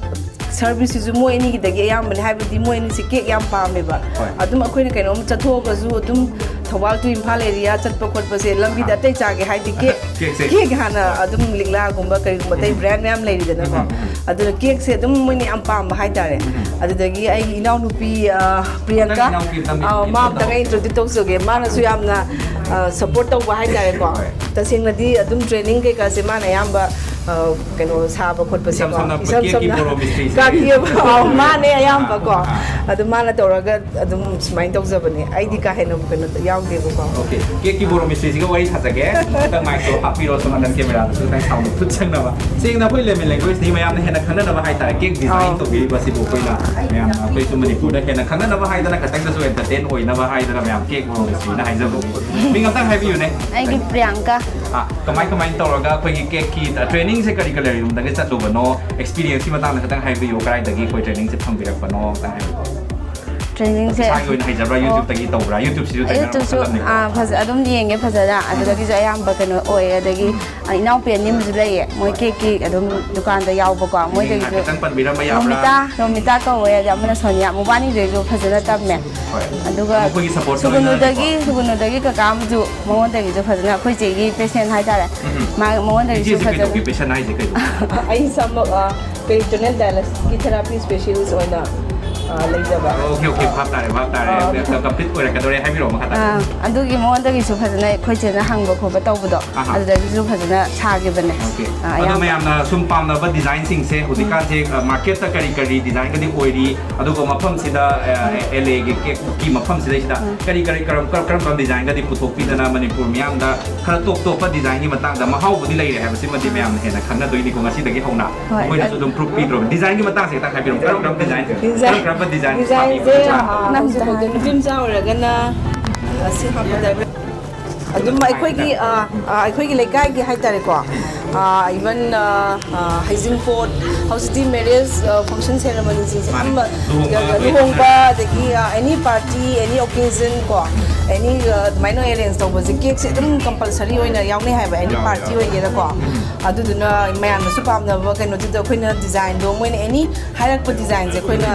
ꯁꯔꯚꯤꯁꯁꯤꯁꯨ ꯃꯣꯏ ꯑꯅꯤꯒꯤꯗꯒꯤ ꯑꯌꯥꯝꯕꯅꯦ, ꯍꯥꯏꯕꯗꯤ ꯃꯣꯏ ꯑꯅꯤꯁꯦ ꯀꯦꯛ ꯌꯥꯝ ꯄꯥꯝꯃꯦꯕ꯫ ꯍꯣꯏ꯫ ꯑꯗꯨꯝ ꯑꯩꯈꯣꯏꯅ ꯀꯩꯅꯣꯝ ꯆꯠꯊꯣꯛꯑꯒꯁꯨ ꯑꯗꯨꯝ ꯊꯧꯕꯥꯜ to ꯏꯝꯐꯥꯜ ꯑꯦꯔꯤꯌꯥ ꯆꯠꯄ ꯈꯣꯠꯄꯁꯦ, ꯂꯝꯕꯤꯗ ꯑꯥ꯫ ꯑꯇꯩ ꯆꯥꯒꯦ ꯍꯥꯏꯗꯤ ꯀꯦꯛ, ꯀꯦꯛꯁꯦ꯫ ꯀꯦꯛ ꯍꯥꯟꯅ ꯍꯣꯏ꯫ ꯑꯗꯨꯝ ꯂꯤꯛꯂꯥꯒꯨꯝꯕ ꯀꯩꯒꯨꯝꯕ ꯑꯇꯩ ꯎꯝ꯫ ꯕ꯭ꯔꯥꯟ ꯃꯌꯥꯝ ꯂꯩꯔꯤꯗꯅꯀꯣ꯫ ꯎꯝ, ꯎꯝ, ꯎꯝ꯫ ꯑꯗꯨꯅ ꯀꯦꯛꯁꯦ ꯑꯗꯨꯝ ꯃꯣꯏꯅ ꯌꯥꯝ ꯄꯥꯝꯕ ꯍꯥꯏꯇꯥꯔꯦ꯫ ꯎꯝ꯫ ꯑꯗꯨꯗꯒꯤ ꯑꯩꯒꯤ ꯏꯅꯥꯎꯅꯨꯄꯤ, ꯑ, ꯅꯪ ꯄ꯭ꯔꯤꯌꯥꯡꯀꯥ, ꯏꯅꯥꯎꯄꯤ ꯑꯃꯇꯪ ꯑ, ꯃꯥ introduce ꯑꯝꯇꯪ ꯇꯧ꯫ Introduce ꯇꯧꯖꯒꯦ꯫ ꯃꯥꯅꯁꯨ ꯌꯥꯝꯅ, ꯑ, support ꯇꯧꯕ ꯍꯥꯏꯇꯥꯔꯦꯀꯣ꯫ ꯍꯣꯏ꯫ ꯇꯁꯦꯡꯅꯗꯤ ꯑꯗꯨꯝ training ꯀꯩꯀꯥꯁꯦ ꯃꯥꯅ ꯑꯌꯥꯝꯕ, ꯑ, ꯀꯩꯅꯣ ꯁꯥꯕ ꯈꯣꯠꯄꯁꯦꯀꯣ꯫ ꯏꯁꯝ ꯁꯝꯅ ꯏꯁꯝ ꯀꯦꯛꯀꯤ ꯁꯝꯅ ꯕꯣꯔꯣ ꯃꯤꯁꯇ꯭ꯔꯤꯁꯦ꯫ ꯀꯥꯈꯤꯑꯕ꯫ ꯑꯧ, ꯃꯥꯅꯦ ꯑꯌꯥꯝꯕꯀꯣ꯫ ꯑꯥ, ꯑꯥ꯫ ꯑꯗꯨ ꯃꯥꯅ ꯇꯧꯔꯒ ꯑꯗꯨꯝ ꯁꯨꯃꯥꯏꯅ ꯇꯧꯖꯕꯅꯦ꯫ ꯑꯩꯗꯤ ꯀꯥ ꯍꯦꯟꯅ ꯀꯩꯅꯣ ꯌꯥꯎꯗꯦꯕꯀꯣ꯫ OK, ꯀꯦꯛꯀꯤ ꯕꯣꯔꯣ ꯃꯤꯁꯇ꯭ꯔꯤꯁꯤꯒ ꯋꯥꯔꯤ ꯁꯥꯖꯒꯦ꯫ ꯈꯤꯇꯪ ꯃꯥꯏꯛꯇꯣ ꯍꯥꯞꯄꯤꯔꯣ, ꯁꯣꯝ ꯅꯥꯀꯟ ꯀꯦꯃꯦꯔꯥꯗꯁꯨ ꯈꯤꯇꯪ sound ꯈꯨꯠ ꯁꯪꯅꯕ꯫ ꯁꯦꯡꯅ ꯑꯩꯈꯣꯏ ꯂꯦꯃꯦꯟ ꯂꯦꯡꯒ꯭ꯋꯦꯖꯅꯤ, ꯃꯌꯥꯝꯅ ꯍꯦꯟꯅ ꯈꯪꯅꯅꯕ ꯍꯥꯏꯇꯥꯔꯦ꯫ ꯀꯦꯛ design ꯑꯧ꯫ ꯇꯧꯕꯤꯔꯤꯕꯁꯤꯕꯨ ꯑꯩꯈꯣꯏꯅ ꯃꯌꯥꯝꯅ, ꯑꯩꯈꯣꯏꯁꯨ ꯃꯅꯤꯄꯨꯔꯗ ꯍꯦꯟꯅ ꯈꯪꯅꯅꯕ ꯍꯥꯏꯗꯅ, ꯈꯤꯇꯪꯗꯁꯨ entertain ꯑꯣꯏꯅꯕ ꯍꯥꯏꯗꯅ ꯃꯌꯥꯝ ꯀꯦꯛ ꯕꯣꯔꯣ ꯃꯤꯁꯇ꯭ꯔꯤꯅ ꯍꯥꯏꯖꯕꯅꯤ꯫ ꯃꯤꯡ ꯑꯝꯇꯪ ꯍꯥꯏꯕꯤꯌꯨꯅꯦ꯫ ꯑꯩꯒꯤ ꯄ꯭ꯔꯤꯌꯥꯡꯀꯥ꯫ ꯑꯥ, ꯀꯃꯥꯏ ꯀꯃꯥꯏꯅ ꯇꯧꯔꯒ ꯑꯩꯈꯣꯏꯒꯤ ꯀꯦꯛꯀꯤ, ꯑ, trainingꯁꯦ ꯀꯔꯤ ꯀꯔꯤ ꯂꯣꯝꯗꯒꯤ ꯆꯠꯂꯨꯕꯅꯣ? Experienceꯀꯤ ꯃꯇꯥꯡꯗ ꯈꯤꯇꯪ ꯍꯥꯏꯕꯤꯌꯨ, ꯀꯗꯥꯏꯗꯒꯤ ꯑꯩꯈꯣꯏ trainingꯁꯦ ꯐꯪꯕꯤꯔꯛꯄꯅꯣ? ꯑꯝꯇꯪ ꯍꯥꯏꯕꯤꯌꯨ꯫ Trainingꯁꯦ ꯏꯁꯥꯒꯤ ꯑꯣꯏꯅ ꯍꯩꯖꯕ꯭ꯔꯥ? ꯑꯣ꯫ YouTubeꯇꯒꯤ ꯇꯧꯕ꯭ꯔꯥ? YouTubeꯁꯤꯁꯨ trainer YouTubeꯁꯨ, ꯃꯈꯜ ꯑꯃꯅꯤꯀꯣ꯫ ꯑꯥ, ꯐꯖ-, ꯑꯗꯨꯝ ꯌꯦꯡꯉꯦ ꯐꯖꯅ꯫ ꯎꯝ꯫ ꯑꯗꯨꯗꯒꯤꯁꯨ ꯑꯌꯥꯝꯕ ꯀꯩꯅꯣ ꯑꯣꯏꯌꯦ꯫ ꯑꯗꯒꯤ, ꯎꯝ꯫ ꯑ, ꯏꯅꯥꯎꯄꯤ ꯑꯅꯤ ꯑꯃꯁꯨ ꯂꯩꯌꯦ, ꯃꯣꯏ ꯍꯣꯏ꯫ ꯀꯦꯛꯀꯤ ꯑꯗꯨꯝ ꯗꯨꯀꯥꯟꯗ ꯌꯥꯎꯕꯀꯣ꯫ ꯃꯤꯡ ꯃꯣꯏꯗꯒꯤꯁꯨ ꯍꯥꯏꯐꯦꯠꯇꯪ ꯄꯟꯕꯤꯔꯝꯕ ꯌꯥꯕ꯭ꯔꯥ? ꯔꯣꯃꯤꯇꯥ, ꯔꯣꯃꯤꯇꯥ ꯀꯧꯋꯦ, ꯑꯗ ꯑꯃꯅ ꯁꯣꯅꯤꯌꯥ꯫ ꯃꯕꯥꯅꯤꯗꯩꯁꯨ ꯐꯖꯅ ꯇꯝꯃꯦ꯫ ꯍꯣꯏ꯫ ꯑꯗꯨꯒ ꯃꯈꯣꯏꯒꯤ support ꯁꯨꯒꯨꯅꯨꯗꯒꯤ, ꯇꯧꯅꯤꯡꯉꯒꯗꯤꯀꯣ꯫ ꯁꯨꯒꯨꯅꯨꯗꯒꯤ ꯀꯀꯥ ꯑꯃꯁꯨ, ꯃꯉꯣꯟꯗꯒꯤꯁꯨ ꯐꯖꯅ, ꯑꯩꯈꯣꯏ ꯆꯦꯒꯤ patient ꯍꯥꯏꯇꯥꯔꯦ꯫ ꯎꯝ꯫ ꯃꯥ-, ꯃꯉꯣꯟꯗꯒꯤꯁꯨ ꯏꯆꯦꯁꯦ ꯐꯖꯅ꯫ ꯀꯩꯗꯧꯒꯦ? Patient ꯍꯥꯏꯁꯦ ꯀꯩꯅꯣ? ꯑꯩ ꯁꯝ, ꯑ, peritoneal dialysis ꯀꯤ therapy specialist ꯑꯣꯏꯅ, ꯑ, ꯂꯩꯖꯕ꯫ OK, OK, ꯚꯥꯞ ꯇꯥꯔꯦ, ꯚꯥꯞ ꯇꯥꯔꯦ꯫ ꯑ꯫ Complete ꯑꯣꯏꯔꯛꯀꯗꯧꯔꯦ, ꯍꯥꯏꯕꯤꯔꯛꯑꯣ ꯃꯈꯥ ꯇꯥꯅ꯫ ꯑ, ꯑꯗꯨꯒꯤ ꯃꯉꯣꯟꯗꯒꯤꯁꯨ ꯐꯖꯅ ꯑꯩꯈꯣꯏ ꯆꯦꯅ ꯍꯪꯕ ꯈꯣꯠꯄ ꯇꯧꯕꯗꯣ, ꯑꯍꯥ꯫ ꯑꯗꯨꯗꯒꯤꯁꯨ ꯐꯖꯅ ꯁꯥꯈꯤꯕꯅꯦ꯫ OK꯫ ꯑ, ꯑꯗꯣ ꯑꯌꯥꯝꯕ꯫ ꯃꯌꯥꯝꯅ ꯁꯨꯝ ꯄꯥꯝꯅꯕ designꯁꯤꯡꯁꯦ ꯍꯧꯖꯤꯛꯀꯥꯟꯁꯦ, ꯎꯝ꯫ ꯑ, marketꯇ ꯀꯔꯤ ꯀꯔꯤ designꯒꯗꯤ ꯑꯣꯏꯔꯤ? ꯑꯗꯨꯒ ꯃꯐꯝꯁꯤꯗ, ꯑ, LAꯒꯤ cakeꯀꯤ ꯃꯐꯝꯁꯤꯗꯩꯁꯤꯗ ꯎꯝ꯫ ꯀꯔꯤ ꯀꯔꯤ ꯀꯔꯝ, ꯀꯔꯝ, ꯀꯔꯝꯕ designꯒꯗꯤ ꯄꯨꯊꯣꯛꯄꯤꯗꯅ ꯃꯅꯤꯄꯨꯔ ꯃꯤꯌꯥꯝꯗ ꯈꯔ ꯇꯣꯞ ꯇꯣꯞꯄ designꯒꯤ ꯃꯇꯥꯡꯗ ꯃꯍꯥꯎꯕꯨꯗꯤ ꯂꯩꯔꯦ ꯍꯥꯏꯕꯁꯤꯃꯗꯤ ꯃꯌꯥꯝꯅ ꯍꯦꯟꯅ ꯈꯪꯅꯗꯣꯏꯅꯤꯀꯣ ꯉꯁꯤꯗꯒꯤ ꯍꯧꯅ꯫ ꯍꯣꯏ, ꯃꯈꯣꯏꯅꯁꯨ ꯑꯗꯨꯝ proof ꯄꯤꯗ꯭ꯔꯣ? Designꯒꯤ ꯃꯇꯥꯡꯁꯦ ꯈꯤꯇꯪ ꯍꯥꯏꯕꯤꯔꯣ꯫ ꯀꯔꯝ ꯀꯔꯝꯕ design, design, ꯀꯔꯝ ꯀꯔꯝꯕ design designꯁꯦ, ꯁꯥꯕꯤꯕꯅꯣ? ꯑ, ꯅꯝꯗ ꯍꯧꯖꯤꯛ ꯍꯥꯏꯔꯣ꯫ ꯅꯨꯄꯤ ꯃꯆꯥ ꯑꯣꯏꯔꯒꯅ, ꯑ, ꯁꯤ ꯍꯥꯞꯀꯗꯕ꯫ ꯑꯗꯨꯝ ꯑꯩꯈꯣꯏꯒꯤ ꯑ, ꯑ, ꯑꯩꯈꯣꯏꯒꯤ ꯂꯩꯀꯥꯏꯒꯤ ꯍꯥꯏꯇꯥꯔꯦꯀꯣ, ꯏꯚꯟ ꯍꯩꯖꯤꯡꯄꯣꯠ, ꯍꯧꯖꯤꯛꯇꯤ ꯃꯦꯔꯦꯖ ꯐꯪꯁꯟ ꯁꯦꯔꯦꯃꯣꯅꯤꯁꯤꯡꯁꯦ ꯑꯗꯨꯝꯕ ꯂꯨꯍꯣꯡꯕ, ꯑꯗꯒꯤ ꯑꯦꯅꯤ ꯄꯥꯔꯇꯤ, ꯑꯦꯅꯤ ꯑꯣꯀꯦꯖꯟ ꯀꯣ, ꯑꯦꯅꯤ ꯑꯗꯨꯃꯥꯏꯅ ꯑꯦꯔꯦꯟꯖ ꯇꯧꯕꯁꯦ ꯀꯦꯛꯁꯦ ꯑꯗꯨꯝ ꯀꯝꯄꯜꯁꯔꯤ ꯑꯣꯏꯅ ꯌꯥꯎꯅꯩ ꯍꯥꯏꯕ, ꯑꯦꯅꯤ ꯄꯥꯔꯇꯤ ꯑꯣꯏꯒꯦꯔꯥꯀꯣ. ꯑꯗꯨꯗꯨꯅ ꯃꯌꯥꯝꯅꯁꯨ ꯄꯥꯝꯅꯕ ꯀꯩꯅꯣꯗꯨꯗ ꯑꯩꯈꯣꯏꯅ ꯗꯤꯖꯥꯏꯟꯗꯣ ꯃꯣꯏꯅ ꯑꯦꯅꯤ ꯍꯥꯏꯔꯛꯄ ꯗꯤꯖꯥꯏꯟꯁꯦ ꯑꯩꯈꯣꯏꯅ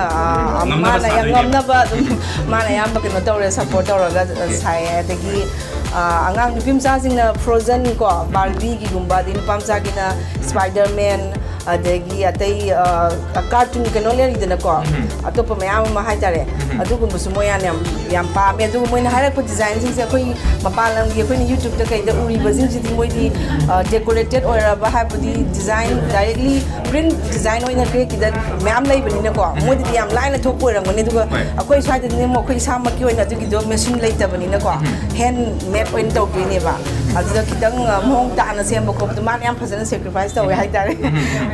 ꯃꯥꯅ ꯉꯝꯅꯕ ꯑꯗꯨꯝ ꯃꯥꯅ ꯑꯌꯥꯝꯕ ꯀꯩꯅꯣ ꯇꯧꯔꯦ, ꯁꯞꯄꯣꯔꯠ ꯇꯧꯔꯒ ꯁꯥꯏꯌꯦ. ꯑꯗꯒꯤ ꯑꯉꯥꯡ ꯅꯨꯄꯤ ꯃꯆꯥꯁꯤꯡꯅ ꯐ꯭ꯔꯣꯖꯟ ꯀꯣ, ꯕꯥꯔꯕꯤꯒꯤꯒꯨꯝꯕ, ꯑꯗꯩ ꯅꯨꯄꯥ ꯃꯆꯥꯒꯤꯅ ꯁ꯭ꯄꯥꯏꯗꯔꯃꯦꯟ, ꯑꯗꯒꯤ ꯑꯇꯩ ꯀꯥꯔꯇꯨꯟ ꯀꯩꯅꯣ ꯂꯩꯔꯤꯗꯅꯀꯣ, ꯑꯇꯣꯞꯄ ꯃꯌꯥꯝ ꯑꯃ ꯍꯥꯏꯇꯥꯔꯦ. ꯑꯗꯨꯒꯨꯝꯕꯁꯨ ꯃꯣꯏ ꯌꯥꯝ ꯌꯥꯝ ꯌꯥꯝ ꯄꯥꯝꯃꯦ. ꯑꯗꯨꯒ ꯃꯣꯏꯅ ꯍꯥꯏꯔꯛꯄ ꯗꯤꯖꯥꯏꯟꯁꯤꯡꯁꯦ ꯑꯩꯈꯣꯏ ꯃꯄꯥꯟ ꯂꯝꯒꯤ ꯑꯩꯈꯣꯏꯅ ꯌꯨꯇ꯭ꯌꯨꯕꯇ ꯀꯩꯗ ꯎꯔꯤꯕꯁꯤꯡꯁꯤꯗꯤ ꯃꯣꯏꯗꯤ ꯗꯦꯀꯣꯔꯦꯇꯦꯠ ꯑꯣꯏꯔꯕ, ꯍꯥꯏꯕꯗꯤ ꯗꯤꯖꯥꯏꯟ ꯗꯥꯏꯔꯦꯛꯂꯤ ꯄ꯭ꯔꯤꯟ ꯗꯤꯖꯥꯏꯟ ꯑꯣꯏꯅ ꯀ꯭ꯔꯦꯛꯀꯤꯗ ꯃꯌꯥꯝ ꯂꯩꯕꯅꯤꯅꯀꯣ, ꯃꯣꯏꯗꯗꯤ ꯌꯥꯝ ꯂꯥꯏꯅ ꯊꯣꯛꯄ ꯑꯣꯏꯔꯝꯒꯅꯤ. ꯑꯗꯨꯒ ꯑꯩꯈꯣꯏ ꯁ꯭ꯋꯥꯏꯗꯗꯤ ꯑꯃꯨꯛ ꯑꯩꯈꯣꯏ ꯏꯁꯥꯃꯛꯀꯤ ꯑꯣꯏꯅ ꯑꯗꯨꯒꯤꯗꯣ ꯃꯦꯆꯤꯟ ꯂꯩꯇꯕꯅꯤꯅꯀꯣ, ꯍꯦꯟ ꯃꯦꯗ ꯑꯣꯏꯅ ꯇꯧꯗꯣꯏꯅꯦꯕ. ꯑꯗꯨꯗ ꯈꯤꯇꯪ ꯃꯑꯣꯡ ꯇꯥꯅ ꯁꯦꯝꯕ ꯈꯣꯠꯄꯗꯣ ꯃꯥꯅ ꯌꯥꯝ ꯐꯖꯅ ꯁꯦꯀ꯭ꯔꯤꯐꯥꯏꯁ ꯇꯧꯋꯦ ꯍꯥꯏꯇꯥꯔꯦ.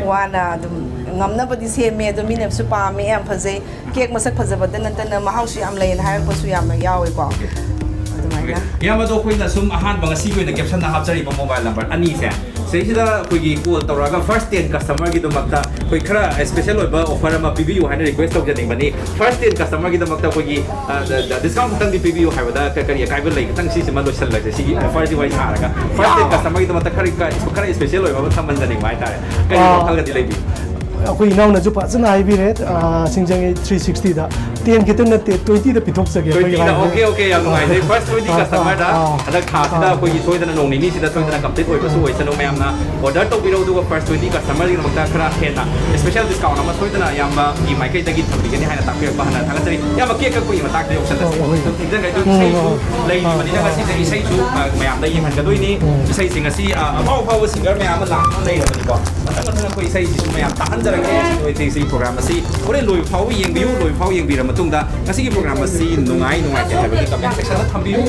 ꯋꯥꯅ ꯑꯗꯨꯝ ꯉꯝꯅꯕꯗꯤ ꯁꯦꯝꯃꯦ, ꯑꯗꯣ ꯃꯤꯅꯁꯨ ꯄꯥꯝꯃꯦ, ꯌꯥꯝ ꯐꯖꯩ. ꯀꯦꯛ ꯃꯁꯛ ꯐꯖꯕꯗ ꯅꯠꯇꯅ ꯃꯍꯥꯎꯁꯨ ꯌꯥꯝ ꯂꯩꯌꯦꯅ ꯍꯥꯏꯔꯛꯄꯁꯨ ꯌꯥꯝꯅ ꯌꯥꯎꯋꯦꯀꯣ. ꯑꯗꯨꯃꯥꯏꯅ. ꯏꯌꯥꯝꯕꯗꯣ, ꯑꯩꯈꯣꯏꯅ ꯁꯨꯝ ꯑꯍꯥꯟꯕ ꯉꯁꯤꯒꯤ ꯑꯣꯏꯅ ꯀꯦꯞꯁꯟꯗ ꯍꯥꯞꯆꯔꯤꯕ ꯃꯣꯕꯥꯏꯜ ꯅꯝꯕꯔ ꯑꯅꯤꯁꯦ, ꯁꯤꯗꯩꯁꯤꯗ ꯑꯩꯈꯣꯏꯒꯤ ꯀꯣꯜ ꯇꯧꯔꯛꯑꯒ ꯐꯥꯔꯁ ꯇꯦꯟ ꯀꯁꯇꯃꯔꯒꯤꯗꯃꯛꯇ ꯑꯩꯈꯣꯏ ꯈꯔ ꯁ꯭ꯄꯦꯁꯦꯜ ꯑꯣꯏꯕ ꯑꯣꯐꯔ ꯑꯃ ꯄꯤꯕꯤꯌꯨ ꯍꯥꯏꯅ ꯔꯤꯀ꯭ꯋꯦꯁ ꯇꯧꯖꯅꯤꯡꯕꯅꯤ. ꯐꯥꯔꯁ ꯇꯦꯟ ꯀꯁꯇꯃꯔꯒꯤꯗꯃꯛꯇ ꯑꯩꯈꯣꯏꯒꯤ ꯗꯤꯁꯀꯥꯎꯟ ꯈꯤꯇꯪꯗꯤ ꯄꯤꯕꯤꯌꯨ ꯍꯥꯏꯕꯗ ꯀ- ꯀꯔꯤ ꯑꯀꯥꯏꯕ ꯂꯩ? ꯈꯤꯇꯪ ꯁꯤꯁꯤꯃ ꯂꯣꯏꯁꯤꯜꯂꯁꯦ, ꯁꯤꯒꯤ ꯑꯣꯐꯔꯁꯤ ꯋꯥꯔꯤ ꯁꯥꯔꯒ. ꯐꯥꯔꯁ ꯇꯦꯟ ꯀꯁꯇꯃꯔꯒꯤꯗꯃꯛꯇ ꯈꯔ ꯈꯔ ꯁ꯭ꯄꯦꯁꯦꯜ ꯑꯣꯏꯕ ꯑꯃ ꯊꯝꯍꯟꯖꯅꯤꯡꯕ ꯍꯥꯏꯇꯥꯔꯦ. ꯀꯔꯤ ꯑꯥ. ꯋꯥꯈꯜꯒꯗꯤ ꯂꯩꯕꯤ? ꯑꯩꯈꯣꯏ ꯏꯅꯥꯎꯅꯁꯨ ꯐꯖꯅ ꯍꯥꯏꯕꯤꯔꯦ, ꯑ, ꯁꯤꯡꯖꯃꯩ ꯊ꯭ꯔꯤ ꯁꯤꯛꯁꯇꯤꯗ ꯇꯦꯟ ꯈꯤꯇꯪ ꯅꯠꯇꯦ, ꯇ꯭ꯋꯦꯟꯇꯤꯗ ꯄꯤꯊꯣꯛꯆꯒꯦ ꯑꯩꯈꯣꯏꯒꯤ ꯇ꯭ꯋꯦꯟꯇꯤꯗ, ꯂꯥꯏꯟꯗ꯫ ꯑꯣꯀꯦ, ꯑꯣꯀꯦ, ꯌꯥꯝ ꯅꯨꯡꯉꯥꯏꯖꯩ. ꯐꯥꯔꯁ ꯇ꯭ꯋꯦꯟꯇꯤ ꯑꯥ, ꯑꯥ, ꯀꯁꯇꯃꯔꯗ ꯑꯥ, ꯍꯟꯗꯛ ꯊꯥꯁꯤꯗ ꯑꯥ. ꯑꯩꯈꯣꯏꯒꯤ ꯁꯣꯏꯗꯅ ꯅꯣꯡ ꯅꯤꯅꯤꯁꯤꯗ ꯁꯣꯏꯗꯅ ꯀꯝꯄ꯭ꯂꯤꯠ ꯑꯣꯏꯕꯁꯨ ꯑꯣꯏꯁꯅꯨ. ꯃꯌꯥꯝꯅ ꯑꯣꯔꯗꯔ ꯇꯧꯕꯤꯔꯧ, ꯑꯗꯨꯒ ꯐꯥꯔꯁ ꯇ꯭ꯋꯦꯟꯇꯤ ꯀꯁꯇꯃꯔꯒꯤꯗꯃꯛꯇ ꯈꯔ ꯍꯦꯟꯅ ꯁ꯭ꯄꯦꯁꯦꯜ ꯗꯤꯁꯀꯥꯎꯟ ꯑꯃ ꯁꯣꯏꯗꯅ ꯏꯌꯥꯝꯕꯒꯤ ꯃꯥꯏꯀꯩꯗꯒꯤ ꯊꯝꯕꯤꯒꯅꯤ ꯍꯥꯏꯅ ꯇꯥꯛꯄꯤꯔꯛꯄ ꯍꯥꯟꯅ ꯊꯥꯒꯠꯆꯔꯤ. ꯏꯌꯥꯝꯕ, ꯀꯦꯛ ꯀꯛꯄꯒꯤ ꯃꯇꯥꯡꯗ ꯌꯧꯁꯜꯂꯁꯤ. ꯑꯣ, ꯍꯣꯏ. ꯁꯨꯝ ꯊꯦꯡꯖꯤꯟꯈ꯭ꯔꯦ, ꯑꯗꯨ ꯎꯝ, ꯏꯁꯩꯁꯨ ꯑꯣ. ꯂꯩꯔꯤꯕꯅꯤꯅ ꯑꯥ, ꯉꯁꯤꯁꯦ ꯏꯁꯩꯁꯨ, ꯑ, ꯃꯌꯥꯝꯗ ꯌꯦꯡꯍꯟꯒꯗꯣꯏꯅꯤ. ꯎꯝ. ꯏꯁꯩꯁꯦ ꯉꯁꯤ, ꯑ, ꯑꯐꯥꯎ ꯑꯐꯥꯎꯕ ꯁꯤꯡꯒꯔ ꯃꯌꯥꯝ ꯑꯃ ꯂꯥꯛꯄ ꯂꯩꯔꯕꯅꯤꯀꯣ. ꯃꯊꯪ ꯃꯊꯪ ꯑꯩꯈꯣꯏ ꯏꯁꯩꯁꯤꯁꯨ ꯃꯌꯥꯝ ꯇꯥꯍꯟꯖꯔꯛꯀꯦ꯫ ꯁꯤ ꯅꯣꯏ ꯏꯁꯩ ꯄ꯭ꯔꯣꯒ꯭ꯔꯥꯝ ꯑꯁꯤ ꯍꯣꯔꯦꯟ ꯂꯣꯏꯕ ꯐꯥꯎꯕ ꯌꯦꯡꯕꯤꯌꯨ꯫ ꯂꯣꯏꯕ ꯐꯥꯎꯕ ꯌꯦꯡꯕꯤꯔ ꯃꯇꯨꯡꯗ ꯉꯁꯤꯒꯤ ꯄ꯭ꯔꯣꯒ꯭ꯔꯥꯝ ꯑꯁꯤ ꯅꯨꯡꯉꯥꯏ ꯅꯨꯡꯉꯥꯏꯇꯦ ꯍꯥꯏꯕꯗꯤ ꯀꯃꯦꯟ ꯁꯦꯛꯁꯟꯗ ꯊꯝꯕꯤꯌꯨ꯫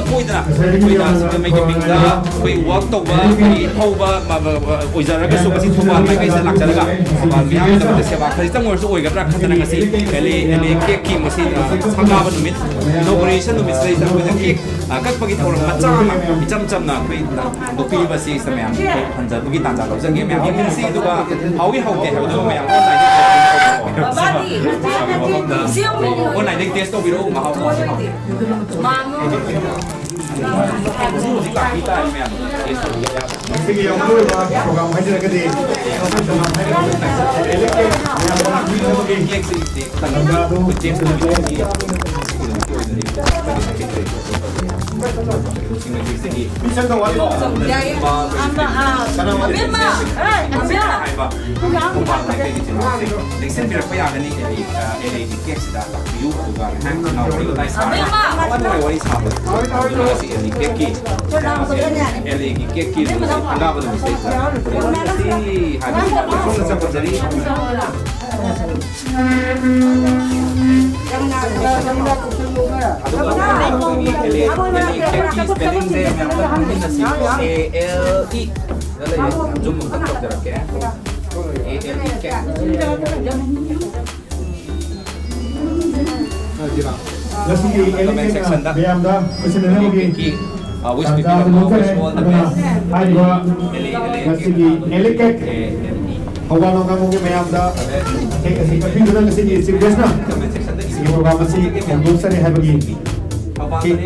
ꯁꯣꯏꯗꯅ ꯑꯩꯈꯣꯏꯅ ꯁꯤꯡꯖꯃꯩꯒꯤ ꯃꯤꯡꯗ ꯑꯩꯈꯣꯏ ꯋꯥꯛ ꯇꯧꯕ, ꯑꯩꯈꯣꯏ ꯊꯧꯕ, ꯃ-, ꯃ-, ꯃ-, ꯑꯣꯏꯖꯔꯒꯁꯨ ꯉꯁꯤ ꯊꯧꯕꯥꯜ ꯃꯥꯏꯀꯩꯁꯤꯗ ꯂꯥꯛꯆꯔꯒ ꯊꯧꯕꯥꯜ ꯃꯤꯌꯥꯝꯒꯤꯗꯃꯛꯇ ꯁꯦꯕꯥ ꯈꯖꯤꯛꯇꯪ ꯑꯣꯏꯔꯁꯨ ꯑꯣꯏꯒꯗ꯭ꯔꯥ ꯈꯟꯗꯅ ꯉꯁꯤ ꯑꯦꯜ ꯑꯦ, ꯑꯦꯜ ꯑꯦ ꯀꯦꯛꯀꯤ ꯉꯁꯤ, ꯑ, ꯁꯪꯒꯥꯕ ꯅꯨꯃꯤꯠ, ꯏꯅꯣꯒ꯭ꯔꯦꯁꯟ ꯅꯨꯃꯤꯠꯁꯤꯗꯩꯗ ꯑꯩꯈꯣꯏꯅ ꯀꯦꯛ, ꯑ, ꯀꯛꯄꯒꯤ ꯊꯧꯔꯝ ꯃꯆꯥ ꯑꯃ ꯏꯆꯝ ꯆꯝꯅ ꯑꯩꯈꯣꯏ ꯍꯟꯗꯣꯛꯄꯤꯔꯤꯕ ꯑꯁꯤ ꯃꯌꯥꯝ ꯐꯪꯖꯕꯒꯤ ꯇꯥꯟꯖꯥ ꯂꯧꯖꯒꯦ꯫ ꯃꯌꯥꯝ ꯌꯦꯡꯃꯤꯟꯅꯁꯤ, ꯑꯗꯨꯒ ꯍꯥꯎꯏ ꯍꯥꯎꯇꯦ ꯍꯥꯏꯕꯗꯨ ꯃꯌꯥꯝ ꯑꯣꯟꯂꯥꯏꯟꯗ ꯑꯣꯟꯂꯥꯏꯟꯗ ꯇꯦꯁ ꯇꯧꯕꯤꯔꯛꯎ, ꯃꯍꯥꯎ ꯍꯥꯎꯏ ꯍꯥꯎꯇꯦ꯫ ꯍꯧꯖꯤꯛ ꯍꯧꯖꯤꯛ ꯂꯥꯛꯄꯤ ꯇꯥꯔꯦ ꯃꯌꯥꯝ ꯇꯦꯁ ꯇꯧꯕꯤꯕ ꯌꯥꯕ꯫ ꯃꯁꯤꯒꯤ ꯌꯥꯝ ꯃꯔꯨꯑꯣꯏꯕ ꯄ꯭ꯔꯣꯒ꯭ꯔꯥꯝ ꯍꯥꯏꯖꯔꯒꯗꯤ ꯃꯌꯥꯝ ꯇꯦꯁ ꯇꯧꯕꯤꯕ ꯃꯤꯁꯛꯇ ꯋꯥꯠꯂꯤꯀꯣ? ꯀꯅꯥ ꯋꯥꯠꯂꯤ? ꯂꯦꯡꯁꯤꯟꯕꯤꯔꯛꯄ ꯌꯥꯒꯅꯤ, ꯑꯦꯜ ꯑꯦꯒꯤ ꯀꯦꯛꯁꯤꯗ ꯂꯥꯛꯄꯤꯌꯨ, ꯑꯗꯨꯒ ꯉꯥꯏꯍꯥꯛ ꯋꯥꯔꯤ ꯋꯥꯇꯥꯏ ꯁꯥꯕ, ꯑꯋꯥ ꯅꯨꯡꯉꯥꯏ ꯋꯥꯔꯤ ꯁꯥꯕ, ꯑꯗꯨꯒ ꯉꯁꯤ ꯑꯦꯜ ꯑꯦꯒꯤ ꯀꯦꯛꯀꯤ, ꯑꯦꯜ ꯑꯦꯒꯤ ꯀꯦꯛꯀꯤ ꯅꯨꯃꯤꯠꯁꯤ, ꯊꯪꯒꯥꯕ ꯅꯨꯃꯤꯠꯁꯤꯗꯩꯁꯤꯗ ꯍꯥꯏꯕꯁꯤ ꯁꯣꯝꯗ ꯆꯠꯄꯗꯗꯤ ꯑꯗꯨꯒ ꯑꯩꯈꯣꯏꯒꯤ ꯑꯦꯜ ꯑꯦ, ꯑꯦꯜ ꯑꯦ ꯀꯦꯛꯀꯤ ꯁ꯭ꯄꯦꯂꯤꯡꯁꯦ ꯃꯌꯥꯝ ꯈꯪꯃꯤꯟꯅꯁꯤ꯫ ꯑꯦ ꯑꯦꯜ ꯏ ꯗ ꯂꯩꯔꯦ꯫ ꯖꯨꯝ ꯑꯃꯨꯛꯇꯪ ꯇꯧꯖꯔꯛꯀꯦ꯫ A L E cake. ꯉꯁꯤꯒꯤ ꯑꯦꯜ ꯑꯦ ꯀꯦꯛꯅ ꯃꯌꯥꯝꯗ ꯈꯨꯠꯁꯤꯟꯅꯅꯕꯒꯤ ꯇꯥꯟꯖꯥ ꯑꯗꯨ ꯂꯧꯖꯔꯦ꯫ ꯑꯗꯨꯅ ꯍꯥꯏꯔꯤꯕ ꯉꯁꯤꯒꯤ ꯑꯦꯂꯤꯀꯦꯛ ꯊꯧꯕꯥꯜ ꯂꯣꯡꯀꯥꯝꯕꯨꯡꯒꯤ ꯃꯌꯥꯝꯗ ꯀꯦꯛ ꯑꯁꯤ ꯀꯛꯄꯤꯗꯨꯅ ꯉꯁꯤꯒꯤ ꯆꯤꯐ ꯒꯦꯁꯅ ꯉꯁꯤꯒꯤ ꯄ꯭ꯔꯣꯒ꯭ꯔꯥꯝ ꯑꯁꯤ ꯍꯧꯗꯣꯛꯆꯔꯦ ꯍꯥꯏꯕꯒꯤ ꯀꯦꯛ꯫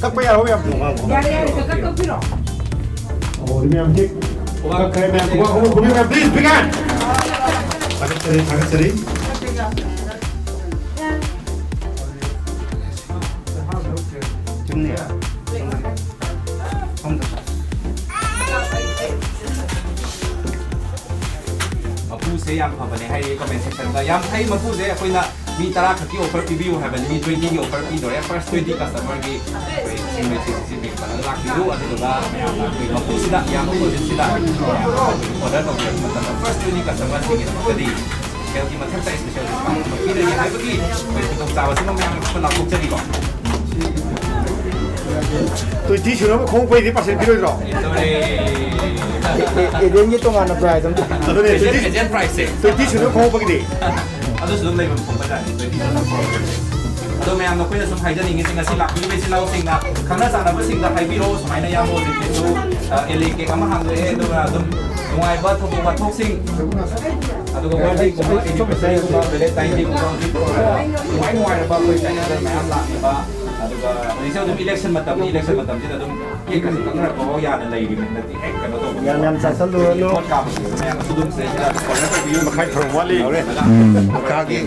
ꯀꯛꯄ ꯌꯥꯔꯣꯏ ꯌꯥꯝ ꯅꯨꯡꯉꯥꯏꯕ꯫ ꯌꯥꯔꯦ, ꯌꯥꯔꯦ, ꯀꯛ-, ꯀꯛꯄꯤꯔꯣ꯫ ꯑꯣ, ꯑꯗꯨ ꯃꯌꯥꯝ ꯀꯦꯛ ꯀꯛꯈ꯭ꯔꯦ ꯃꯌꯥꯝ꯫ ꯈꯨꯕꯥꯛ ꯑꯃ ꯈꯨꯕꯤꯌꯨ ꯃꯌꯥꯝ, please, big hand꯫ ꯊꯥꯒꯠꯆꯔꯤ, ꯊꯥꯒꯠꯆꯔꯤ꯫ ꯃꯄꯨꯁꯦ ꯌꯥꯝ ꯐꯕꯅꯦ ꯍꯥꯏꯔꯤ comment sectionꯗ꯫ ꯌꯥꯝ ꯐꯩ ꯃꯄꯨꯁꯦ, ꯑꯩꯈꯣꯏꯅ ꯃꯤ ꯇꯔꯥ ꯈꯛꯀꯤ offer ꯄꯤꯕꯤꯌꯨ ꯍꯥꯏꯕꯅꯤ, ꯃꯤ twenty ꯒꯤ offer ꯄꯤꯗꯣꯔꯦ꯫ First twenty customer ꯒꯤ ꯑꯩꯈꯣꯏ ꯁꯤ ꯃꯩꯁꯤꯁꯤ ꯄꯦꯛ ꯇꯧꯔꯒ ꯂꯥꯛꯄꯤꯌꯨ, ꯑꯗꯨꯗꯨꯒ ꯃꯌꯥꯝꯅ ꯑꯩꯈꯣꯏ ꯃꯄꯨꯁꯤꯗ, ꯏꯌꯥꯝꯕ ꯑꯣꯄꯣꯖꯤꯠꯁꯤꯗ order ꯇꯧꯕꯤꯔꯛꯄ ꯃꯇꯝꯗ first twenty customer ꯁꯤꯡꯒꯤꯗꯃꯛꯇꯗꯤ special ꯒꯤ ꯃꯊꯛꯇ special discount ꯑꯃ ꯄꯤꯔꯒꯦ ꯍꯥꯏꯕꯒꯤ ꯑꯩꯈꯣꯏ ꯈꯨꯗꯣꯡꯆꯥꯕꯁꯤꯃ ꯃꯌꯥꯝ ꯂꯥꯎꯊꯣꯛꯆꯔꯤꯀꯣ꯫ Twenty ꯁꯨꯅꯕ ꯈꯣꯡꯎꯞ ꯐꯩꯗꯤ percent ꯄꯤꯔꯣꯏꯗ꯭ꯔꯣ? ꯑꯦ, ꯑꯦ, agent ꯒꯤ ꯇꯣꯉꯥꯟꯅ price ꯑꯝ ꯑꯗꯨꯅꯦ, agent, twenty, agent price ꯁꯦ꯫ Twenty ꯁꯨꯅꯕ ꯈꯣꯡꯎꯞ ꯐꯩꯗꯤ꯫ ꯑꯗꯨꯁꯨ ꯑꯗꯨꯝ ꯂꯩꯕ ꯊꯣꯛꯄ ꯖꯥꯠꯅꯤ, twenty ꯁꯨꯅꯕ ꯈꯣꯡꯎꯞ ꯐꯩꯗꯤ꯫ ꯑꯗꯣ ꯃꯌꯥꯝꯅ ꯑꯩꯈꯣꯏꯅ ꯁꯨꯝ ꯍꯥꯏꯖꯅꯤꯡꯉꯤꯁꯦ, ꯉꯁꯤ ꯂꯥꯛꯄꯤꯔꯤꯕ ꯏꯆꯤꯜ ꯏꯅꯥꯎꯁꯤꯡꯅ ꯈꯪꯅ ꯆꯥꯟꯅꯕꯁꯤꯡꯗ ꯍꯥꯏꯕꯤꯔꯣ, ꯁꯨꯃꯥꯏꯅ ꯏꯌꯥꯝꯕ ꯍꯧꯖꯤꯛꯀꯤꯁꯨ, ꯑ, ꯑꯦꯂꯦ ꯀꯦꯛ ꯑꯃ ꯍꯥꯡꯗꯣꯛꯑꯦ, ꯑꯗꯨꯒ ꯑꯗꯨꯝ ꯅꯨꯡꯉꯥꯏꯕ ꯊꯧꯗꯣꯛ ꯋꯥꯊꯣꯛꯁꯤꯡ, ꯑꯗꯨꯒ birthday ꯒꯨꯝꯕ, anniversary ꯒꯨꯝꯕ, Valentine Day ꯒꯨꯝꯕ, ꯍꯧꯖꯤꯛ, ꯑ, ꯅꯨꯡꯉꯥꯏ ꯅꯨꯡꯉꯥꯏꯔꯕ ꯑꯩꯈꯣꯏ ꯆꯠꯅꯗꯅ ꯃꯌꯥꯝ ꯂꯥꯛꯂꯤꯕ, ꯑꯗꯨꯒ ꯍꯧꯖꯤꯛꯁꯦ ꯑꯗꯨꯝ election ꯃꯇꯝꯅꯤ, election ꯃꯇꯝꯁꯤꯗ ꯑꯗꯨꯝ ꯀꯦꯛ ꯀꯛꯅꯔꯛꯄ ꯐꯥꯎ ꯌꯥꯅ ꯂꯩꯔꯤꯕꯅꯤ꯫ ꯍꯦꯛ ꯀꯩꯅꯣ ꯇꯧꯕ꯫ ꯌꯥꯝ ꯌꯥꯝ ꯆꯥꯁꯜꯂꯨꯔꯅꯨ꯫ ꯄꯣꯠ ꯀꯥꯕꯁꯤꯁꯨ ꯃꯌꯥꯝꯅꯁꯨ ꯑꯗꯨꯝ ꯁꯤꯗꯩꯁꯤꯗ order ꯇꯧꯕꯤꯌꯨ꯫ ꯃꯈꯥꯏ ꯊꯣꯡ ꯋꯥꯠꯂꯤ꯫ ꯎꯝ꯫ ꯃꯈꯥꯒꯤ꯫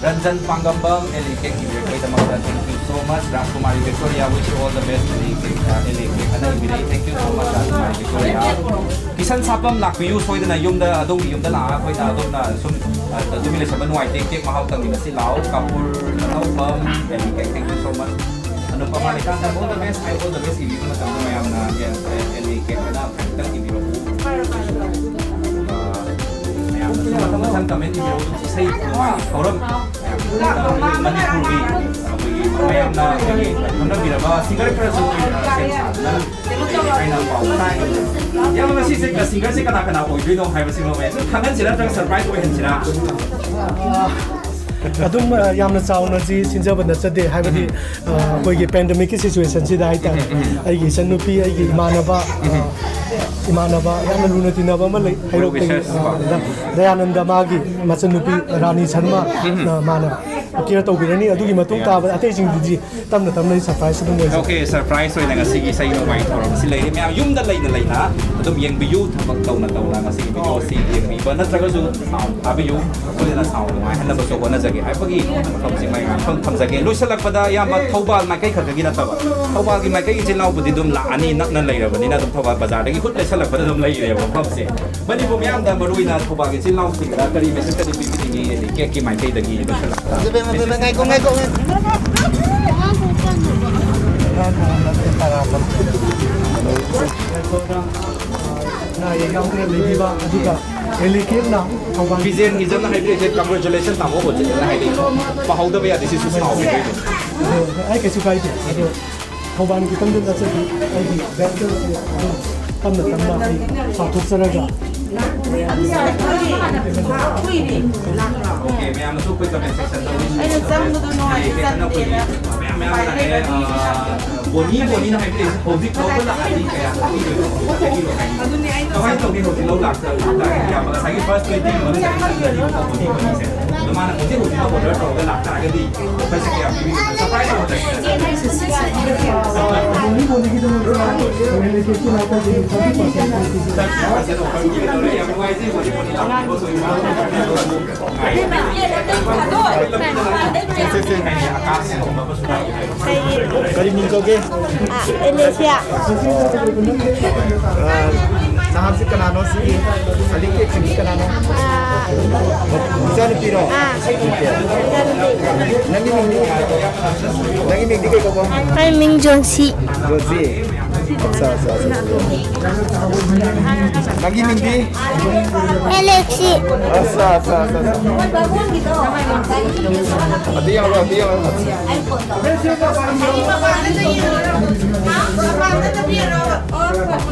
ꯔꯟꯖꯟ ꯄꯥꯡꯒꯝꯕꯝ, ꯑꯦꯂꯤ ꯀꯦꯛ ꯏꯕꯤꯔꯛꯄꯒꯤꯗꯃꯛꯇ thank you so much. Rajkumari Victoria, wish you all the best, ꯑꯦꯂꯤ ꯀꯦꯛ, ꯑ, ꯑꯦꯂꯤ ꯀꯦꯛ ꯑꯅ ꯏꯕꯤꯔꯛꯏ꯫ Thank you so much, Rajkumari Victoria. Kishan Sapam ꯂꯥꯛꯄꯤꯌꯨ, ꯁꯣꯏꯗꯅ ꯌꯨꯝꯗ, ꯑꯗꯣꯝꯒꯤ ꯌꯨꯝꯗ ꯂꯥꯛꯑꯒ ꯑꯩꯈꯣꯏꯅ ꯑꯗꯣꯝꯅ ꯁꯨꯝ, ꯑ, ꯇꯨꯃꯤꯟ ꯂꯩꯁꯟꯕ ꯅꯨꯡꯉꯥꯏꯇꯦ, ꯀꯦꯛ ꯃꯍꯥꯎ ꯇꯪꯃꯤꯟꯅꯁꯤ ꯂꯥꯛꯑꯣ꯫ ꯀꯥꯄꯨꯔ ꯑꯅꯧꯕꯝ, ꯑꯦꯂꯤ ꯀꯦꯛ, thank you so much꯫ Anupama ꯂꯩꯀꯥꯟꯗ all the best, all the best ꯏꯕꯤꯕ ꯃꯇꯝꯗ ꯃꯌꯥꯝꯅ, ꯑꯦ, ꯑꯦ, ꯑꯦꯂꯤ ꯀꯦꯛ ꯑꯅ ꯈꯤꯇꯪ ꯏꯕꯤꯔꯛꯎ꯫ ꯑꯗꯨꯒ ꯃꯌꯥꯝꯅꯁꯨ ꯃꯊꯪ ꯃꯊꯪ comment ꯏꯕꯤꯔꯛꯎ꯫ ꯏꯁꯩ ꯅꯣꯡꯃꯥꯏ ꯊꯧꯔꯝ, ꯃꯅꯤꯄꯨꯔꯒꯤ ꯑꯩꯈꯣꯏꯒꯤ ꯃꯌꯥꯝꯅ ꯑꯩꯈꯣꯏꯒꯤ ꯈꯪꯅꯕꯤꯔꯕ singer ꯈꯔꯁꯨ ꯑꯩꯈꯣꯏ ꯁꯦꯝ ꯁꯥꯗꯨꯅ ꯑꯩꯅ ꯄꯥꯎ ꯇꯥꯏ꯫ ꯌꯥꯝ ꯉꯁꯤꯁꯦ singer ꯁꯦ ꯀꯅꯥ ꯀꯅꯥ ꯑꯣꯏꯗꯣꯏꯅꯣ ꯍꯥꯏꯕꯁꯤꯃ ꯃꯌꯥꯝꯁꯨ ꯈꯪꯍꯟꯁꯤꯔꯥ ꯅꯠꯇ꯭ꯔꯒ surprise ꯑꯣꯏꯍꯟꯁꯤꯔꯥ? ꯑꯗꯨꯝ, ꯑ, ꯌꯥꯝꯅ ꯆꯥꯎꯅꯗꯤ ꯁꯤꯟꯖꯕ ꯅꯠꯆꯗꯦ, ꯍꯥꯏꯕꯗꯤ, ꯎꯝ꯫ ꯑ, ꯑꯩꯈꯣꯏꯒꯤ pandemic ꯀꯤ situation ꯁꯤꯗ ꯍꯥꯏꯇꯥꯔꯦ꯫ ꯎꯝ, ꯎꯝ꯫ ꯑꯩꯒꯤ ꯏꯆꯟꯅꯨꯄꯤ, ꯑꯩꯒꯤ ꯏꯃꯥꯟꯅꯕ, ꯑ, ꯎꯝ꯫ ꯏꯃꯥꯟꯅꯕ ꯌꯥꯝꯅ ꯂꯨꯅ ꯇꯤꯟꯅꯕ ꯑꯃ ꯂꯩ, ꯍꯩꯔꯣꯛꯇꯒꯤ, wishes꯫ ꯑ, ꯗ-, ꯗꯌꯥꯅꯟꯗ, ꯃꯥꯒꯤ ꯃꯆꯟꯅꯨꯄꯤ ꯔꯥꯅꯤ ꯁꯔꯃ, ꯎꯝ꯫ ꯑ, ꯃꯥꯅ ꯀꯦꯌꯔ ꯇꯧꯕꯤꯔꯅꯤ꯫ ꯑꯗꯨꯒꯤ ꯃꯇꯨꯡ ꯇꯥꯕ ꯑꯇꯩꯁꯤꯡꯗꯨꯗꯤ ꯇꯞꯅ ꯇꯞꯅ ꯑꯩ ꯁꯔꯄ꯭ꯔꯥꯏꯁ ꯑꯗꯨꯝ ꯑꯣꯏꯖꯒꯦ꯫ ꯑꯣꯀꯦ, ꯁꯔꯄ꯭ꯔꯥꯏꯁ ꯑꯣꯏꯅ ꯉꯁꯤꯒꯤ ꯏꯁꯩ ꯅꯣꯡꯃꯥꯏ ꯊꯧꯔꯝ ꯑꯁꯤ ꯂꯩꯔꯦ꯫ ꯃꯌꯥꯝ ꯌꯨꯝꯗ ꯂꯩꯅ ꯂꯩꯅ ꯑꯗꯨꯝ ꯌꯦꯡꯕꯤꯌꯨ꯫ ꯊꯕꯛ ꯇꯧꯅ ꯇꯧꯅ ꯉꯁꯤꯒꯤ ꯚꯤꯗꯤꯑꯣ ꯑꯁꯤ ꯌꯦꯡꯕꯤꯕ ꯅꯠꯇ꯭ꯔꯒꯁꯨ ꯁꯥꯎꯟ ꯊꯥꯕꯤꯌꯨ꯫ ꯑꯩꯈꯣꯏꯅ ꯁꯥꯎꯟ ꯅꯨꯡꯉꯥꯏꯍꯟꯅꯕꯁꯨ ꯍꯣꯠꯅꯖꯒꯦ ꯍꯥꯏꯕꯒꯤ ꯃꯐꯝꯁꯤ ꯃꯌꯥꯝ ꯊꯝꯖꯒꯦ꯫ ꯂꯣꯏꯁꯤꯜꯂꯛꯄꯗ ꯑꯌꯥꯝꯕ ꯊꯧꯕꯥꯜ ꯃꯥꯏꯀꯩ ꯈꯛꯇꯒꯤ ꯅꯠꯇꯕ, ꯊꯧꯕꯥꯜꯒꯤ ꯃꯥꯏꯀꯩ ꯏꯆꯤꯜ ꯏꯅꯥꯎꯕꯨꯗꯤ ꯑꯗꯨꯝ ꯂꯥꯛꯑꯅꯤ, ꯅꯛꯅ ꯂꯩꯔꯕꯅꯤꯅ ꯑꯗꯨꯝ ꯊꯧꯕꯥꯜ ꯕꯖꯥꯔꯗꯒꯤ ꯍꯨꯠ ꯂꯩꯁꯜꯂꯛꯄꯗ ꯑꯗꯨꯝ ꯂꯩꯔꯦꯕ ꯃꯐꯝꯁꯦ꯫ ꯃꯅꯤꯄꯨꯔ ꯃꯤꯌꯥꯝꯗ ꯃꯔꯨꯑꯣꯏꯅ ꯊꯧꯕꯥꯜꯒꯤ ꯏꯆꯤꯜ ꯏꯅꯥꯎꯁꯤꯡꯗ ꯀꯔꯤ ꯃꯦꯁꯦꯖ ꯀꯔꯤ ꯄꯤꯕꯤꯅꯤꯡꯉꯤ? ꯍꯥꯏꯗꯤ ꯀꯦꯛꯀꯤ ꯃꯥꯏꯀꯩꯗꯒꯤ ꯂꯣꯏꯁꯤꯜꯂꯛꯄꯗ꯫ ꯉꯥꯏꯈꯣ, ꯉꯥꯏꯈꯣ, ꯉꯥꯏꯈꯣ, ꯉꯥꯏꯈꯣ꯫ ꯉꯥ ꯌꯥꯝ ꯈꯔ ꯂꯩꯕꯤꯕ, ꯑꯗꯨꯒ ꯑꯦꯂꯤꯀꯦꯠꯅ ꯊꯧꯕꯥꯜ ꯕꯤꯖꯦꯟꯒꯤ ꯖꯟꯅ ꯍꯥꯏꯕꯤꯔꯤꯁꯦ congratulation ꯇꯥꯃꯣ ꯍꯣꯖꯤꯠꯅ ꯍꯥꯏꯗꯤ ꯄꯥꯍꯧꯗꯕ ꯌꯥꯗꯦ, ꯁꯤꯁꯨ ꯁꯥꯎꯕ ꯍꯥꯏꯗꯤ꯫ ꯑꯗꯣ ꯑꯩ ꯀꯩꯁꯨ ꯀꯥꯏꯗꯦ꯫ ꯑꯗꯣ ꯊꯧꯕꯥꯜ ꯈꯤꯇꯪꯗ ꯅꯠꯆꯗꯦ, ꯑꯩꯒꯤ ꯕꯦꯁꯇ ꯑꯗꯨꯝ ꯇꯞꯅ ꯇꯞꯅ ꯑꯩ ꯆꯥꯎꯊꯣꯛꯆꯔꯒ ꯑꯣꯀꯦ, ꯃꯌꯥꯝꯅꯁꯨ ꯑꯩꯈꯣꯏ comment section ꯗ ꯑꯩꯅ ꯆꯪꯕꯗꯣ ꯅꯨꯡꯉꯥꯏꯇꯦ, ꯆꯪꯗꯦꯅ꯫ ꯃꯌꯥꯝ ꯃꯌꯥꯝ ꯂꯥꯛꯑꯦ꯫ ꯑ, ꯕꯣꯅꯤ ꯕꯣꯅꯤꯅ ꯍꯥꯏꯕꯤꯔꯛꯏꯁꯦ ꯍꯧꯖꯤꯛ ꯂꯧꯕ ꯂꯥꯛꯑꯗꯤ ꯀꯌꯥ ꯂꯧꯕꯤꯗꯣꯏꯅꯣ? ꯍꯥꯏꯕꯤꯔꯣ, ꯍꯥꯏꯕꯤꯔꯣ꯫ ꯀꯃꯥꯏꯅ ꯇꯧꯅꯤ ꯍꯧꯖꯤꯛ ꯂꯧ ꯂꯥꯛꯇ ꯇꯥꯔꯒꯗꯤ ꯌꯥꯝꯕ ꯉꯁꯥꯏꯒꯤ first twenty ꯃꯅꯨꯡꯗ ꯆꯪꯒꯅꯤꯕꯀꯣ ꯕꯣꯅꯤ ꯕꯣꯅꯤꯁꯦ꯫ ꯑꯗꯣ ꯃꯥꯅ ꯍꯧꯖꯤꯛ ꯍꯧꯖꯤꯛ order ꯇꯧꯔꯒ ꯂꯥꯛꯇꯥꯔꯒꯗꯤ ꯄꯩꯁꯥ ꯀꯌꯥ ꯄꯤꯕꯤꯗꯣꯏꯅꯣ? Surprise ꯑꯃ ꯇꯧꯁꯤ꯫ Thirty percent offer ꯄꯤꯒꯗꯧꯔꯦ꯫ ꯌꯥꯝ ꯅꯨꯡꯉꯥꯏꯖꯩ ꯕꯣꯅꯤ ꯕꯣꯅꯤ ꯂꯥꯛꯄꯤꯕ꯫ ꯀꯔꯤ ꯃꯤꯡ ꯀꯧꯒꯦ? ꯑꯦꯂꯦꯁꯤꯌꯥ꯫ ꯅꯍꯥꯟꯁꯤ ꯀꯅꯥꯅꯣ ꯁꯤꯒꯤ ꯑꯂꯤꯀꯦꯛꯁꯤꯡꯁꯤ ꯀꯅꯥꯅꯣ? ꯏꯆꯥꯅꯨꯄꯤꯔꯣ? ꯅꯪꯒꯤ ꯃꯤꯡꯗꯤ? ꯅꯪꯒꯤ ꯃꯤꯡꯗꯤ ꯀꯩ ꯀꯧꯕ? ꯑꯩ ꯃꯤꯡ ꯖꯣꯟꯁꯤ꯫ ꯖꯣꯟꯁꯤ꯫ ꯑꯠꯆꯥ, ꯑꯠꯆꯥ, ꯑꯠꯆꯥ꯫ ꯅꯪꯒꯤ ꯃꯤꯡꯗꯤ? ꯑꯦꯂꯦꯛꯁꯤ꯫ ꯑꯠꯆꯥ, ꯑꯠꯆꯥ, ꯑꯠꯆꯥ, ꯑꯠꯆꯥ꯫ ꯑꯗꯨ ꯌꯥꯎꯔꯣ, ꯑꯗꯨ ꯌꯥꯎꯔꯣ꯫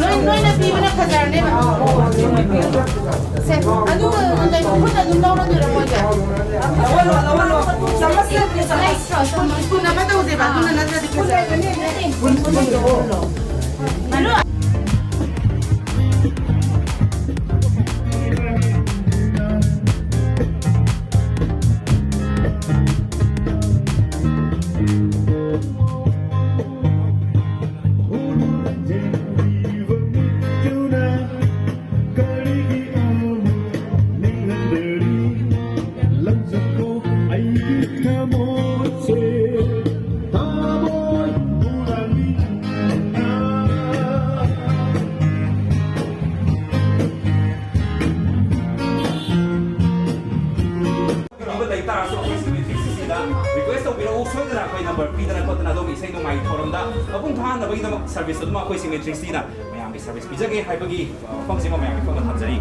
ꯅꯣꯏ ꯅꯣꯏꯅ ꯄꯤꯕꯅ ꯐꯖꯔꯅꯦꯕ꯫ ꯁꯦ, ꯑꯗꯨ ꯀꯩꯅꯣ ꯈꯨꯠꯅ ꯑꯗꯨꯝ ꯂꯧꯔꯗꯣꯏꯔꯣ ꯃꯣꯏꯁꯦ? ꯁ꯭ꯄꯨꯟ ꯑꯃ ꯇꯧꯁꯦꯕ, ꯑꯗꯨꯅ ꯅꯠꯇ꯭ꯔꯗꯤ ꯐꯖꯔꯅꯤ꯫ ꯑꯗꯣꯝꯒꯤ ꯏꯁꯩ ꯅꯣꯡꯃꯥꯏꯒꯤ ꯊꯧꯔꯝꯗ ꯃꯄꯨꯡ ꯐꯥꯍꯟꯅꯕꯒꯤꯗꯃꯛ ꯁꯔꯚꯤꯁ ꯑꯗꯨꯃꯛ ꯑꯩꯈꯣꯏ ꯁꯤꯃꯦꯇ꯭ꯔꯤꯁꯤꯅ ꯃꯌꯥꯝꯒꯤ ꯁꯔꯚꯤꯁ ꯄꯤꯖꯒꯦ ꯍꯥꯏꯕꯒꯤ ꯋꯥꯐꯝꯁꯤꯃ ꯃꯌꯥꯝꯒꯤ ꯐꯝꯗ ꯊꯝꯖꯔꯤ꯫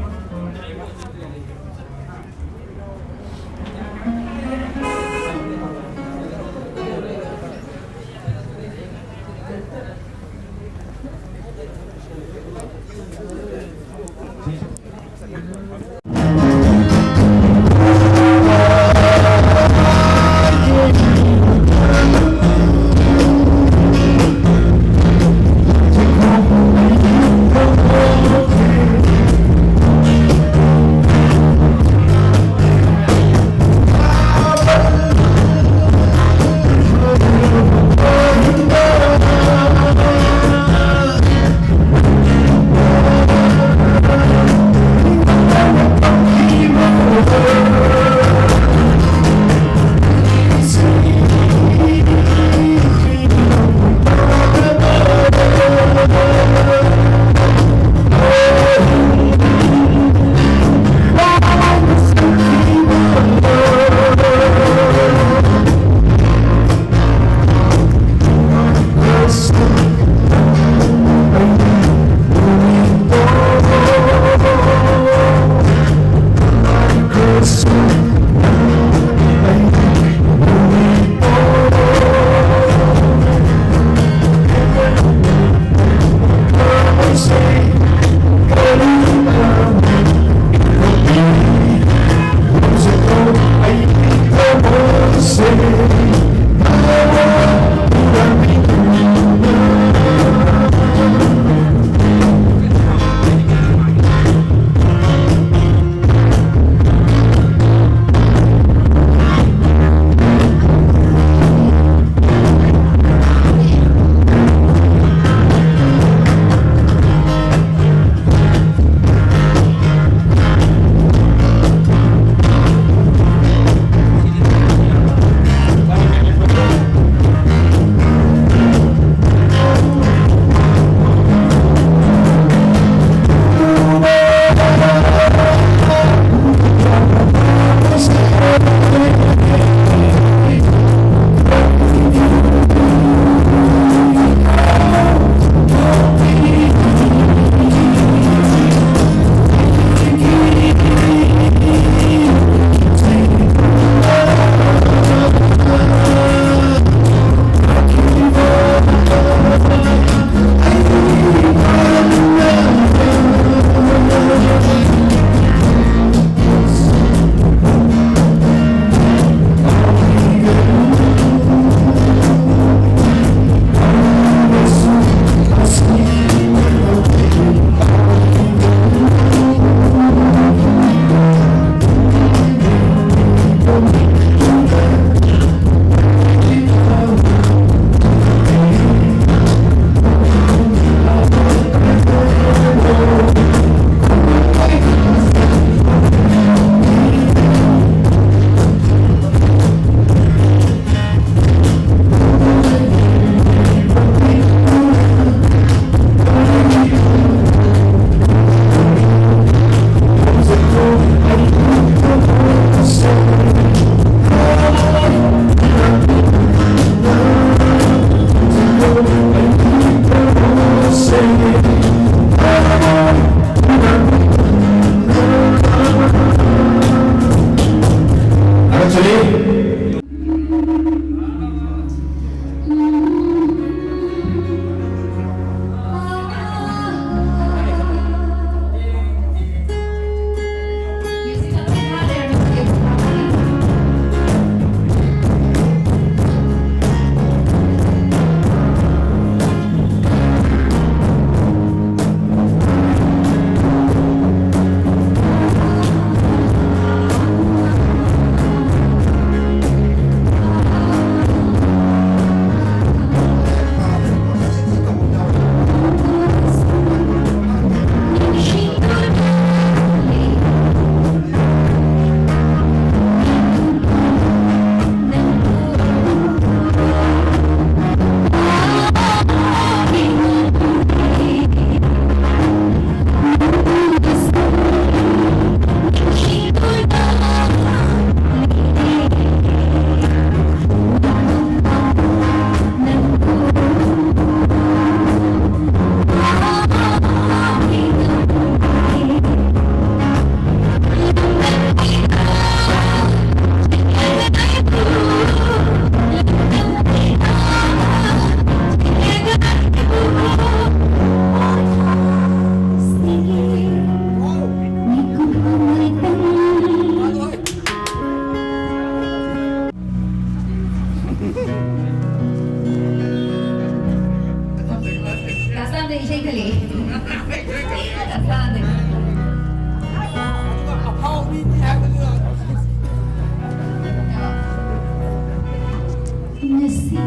ꯏꯁꯩ ꯈꯜꯂꯛꯑꯦ꯫ ꯆꯞ ꯆꯥꯗꯣꯏꯅꯦ꯫ ꯑꯐꯥꯎꯕꯤꯅꯤ ꯍꯥꯏꯕꯗꯨ꯫ ꯉꯁꯤ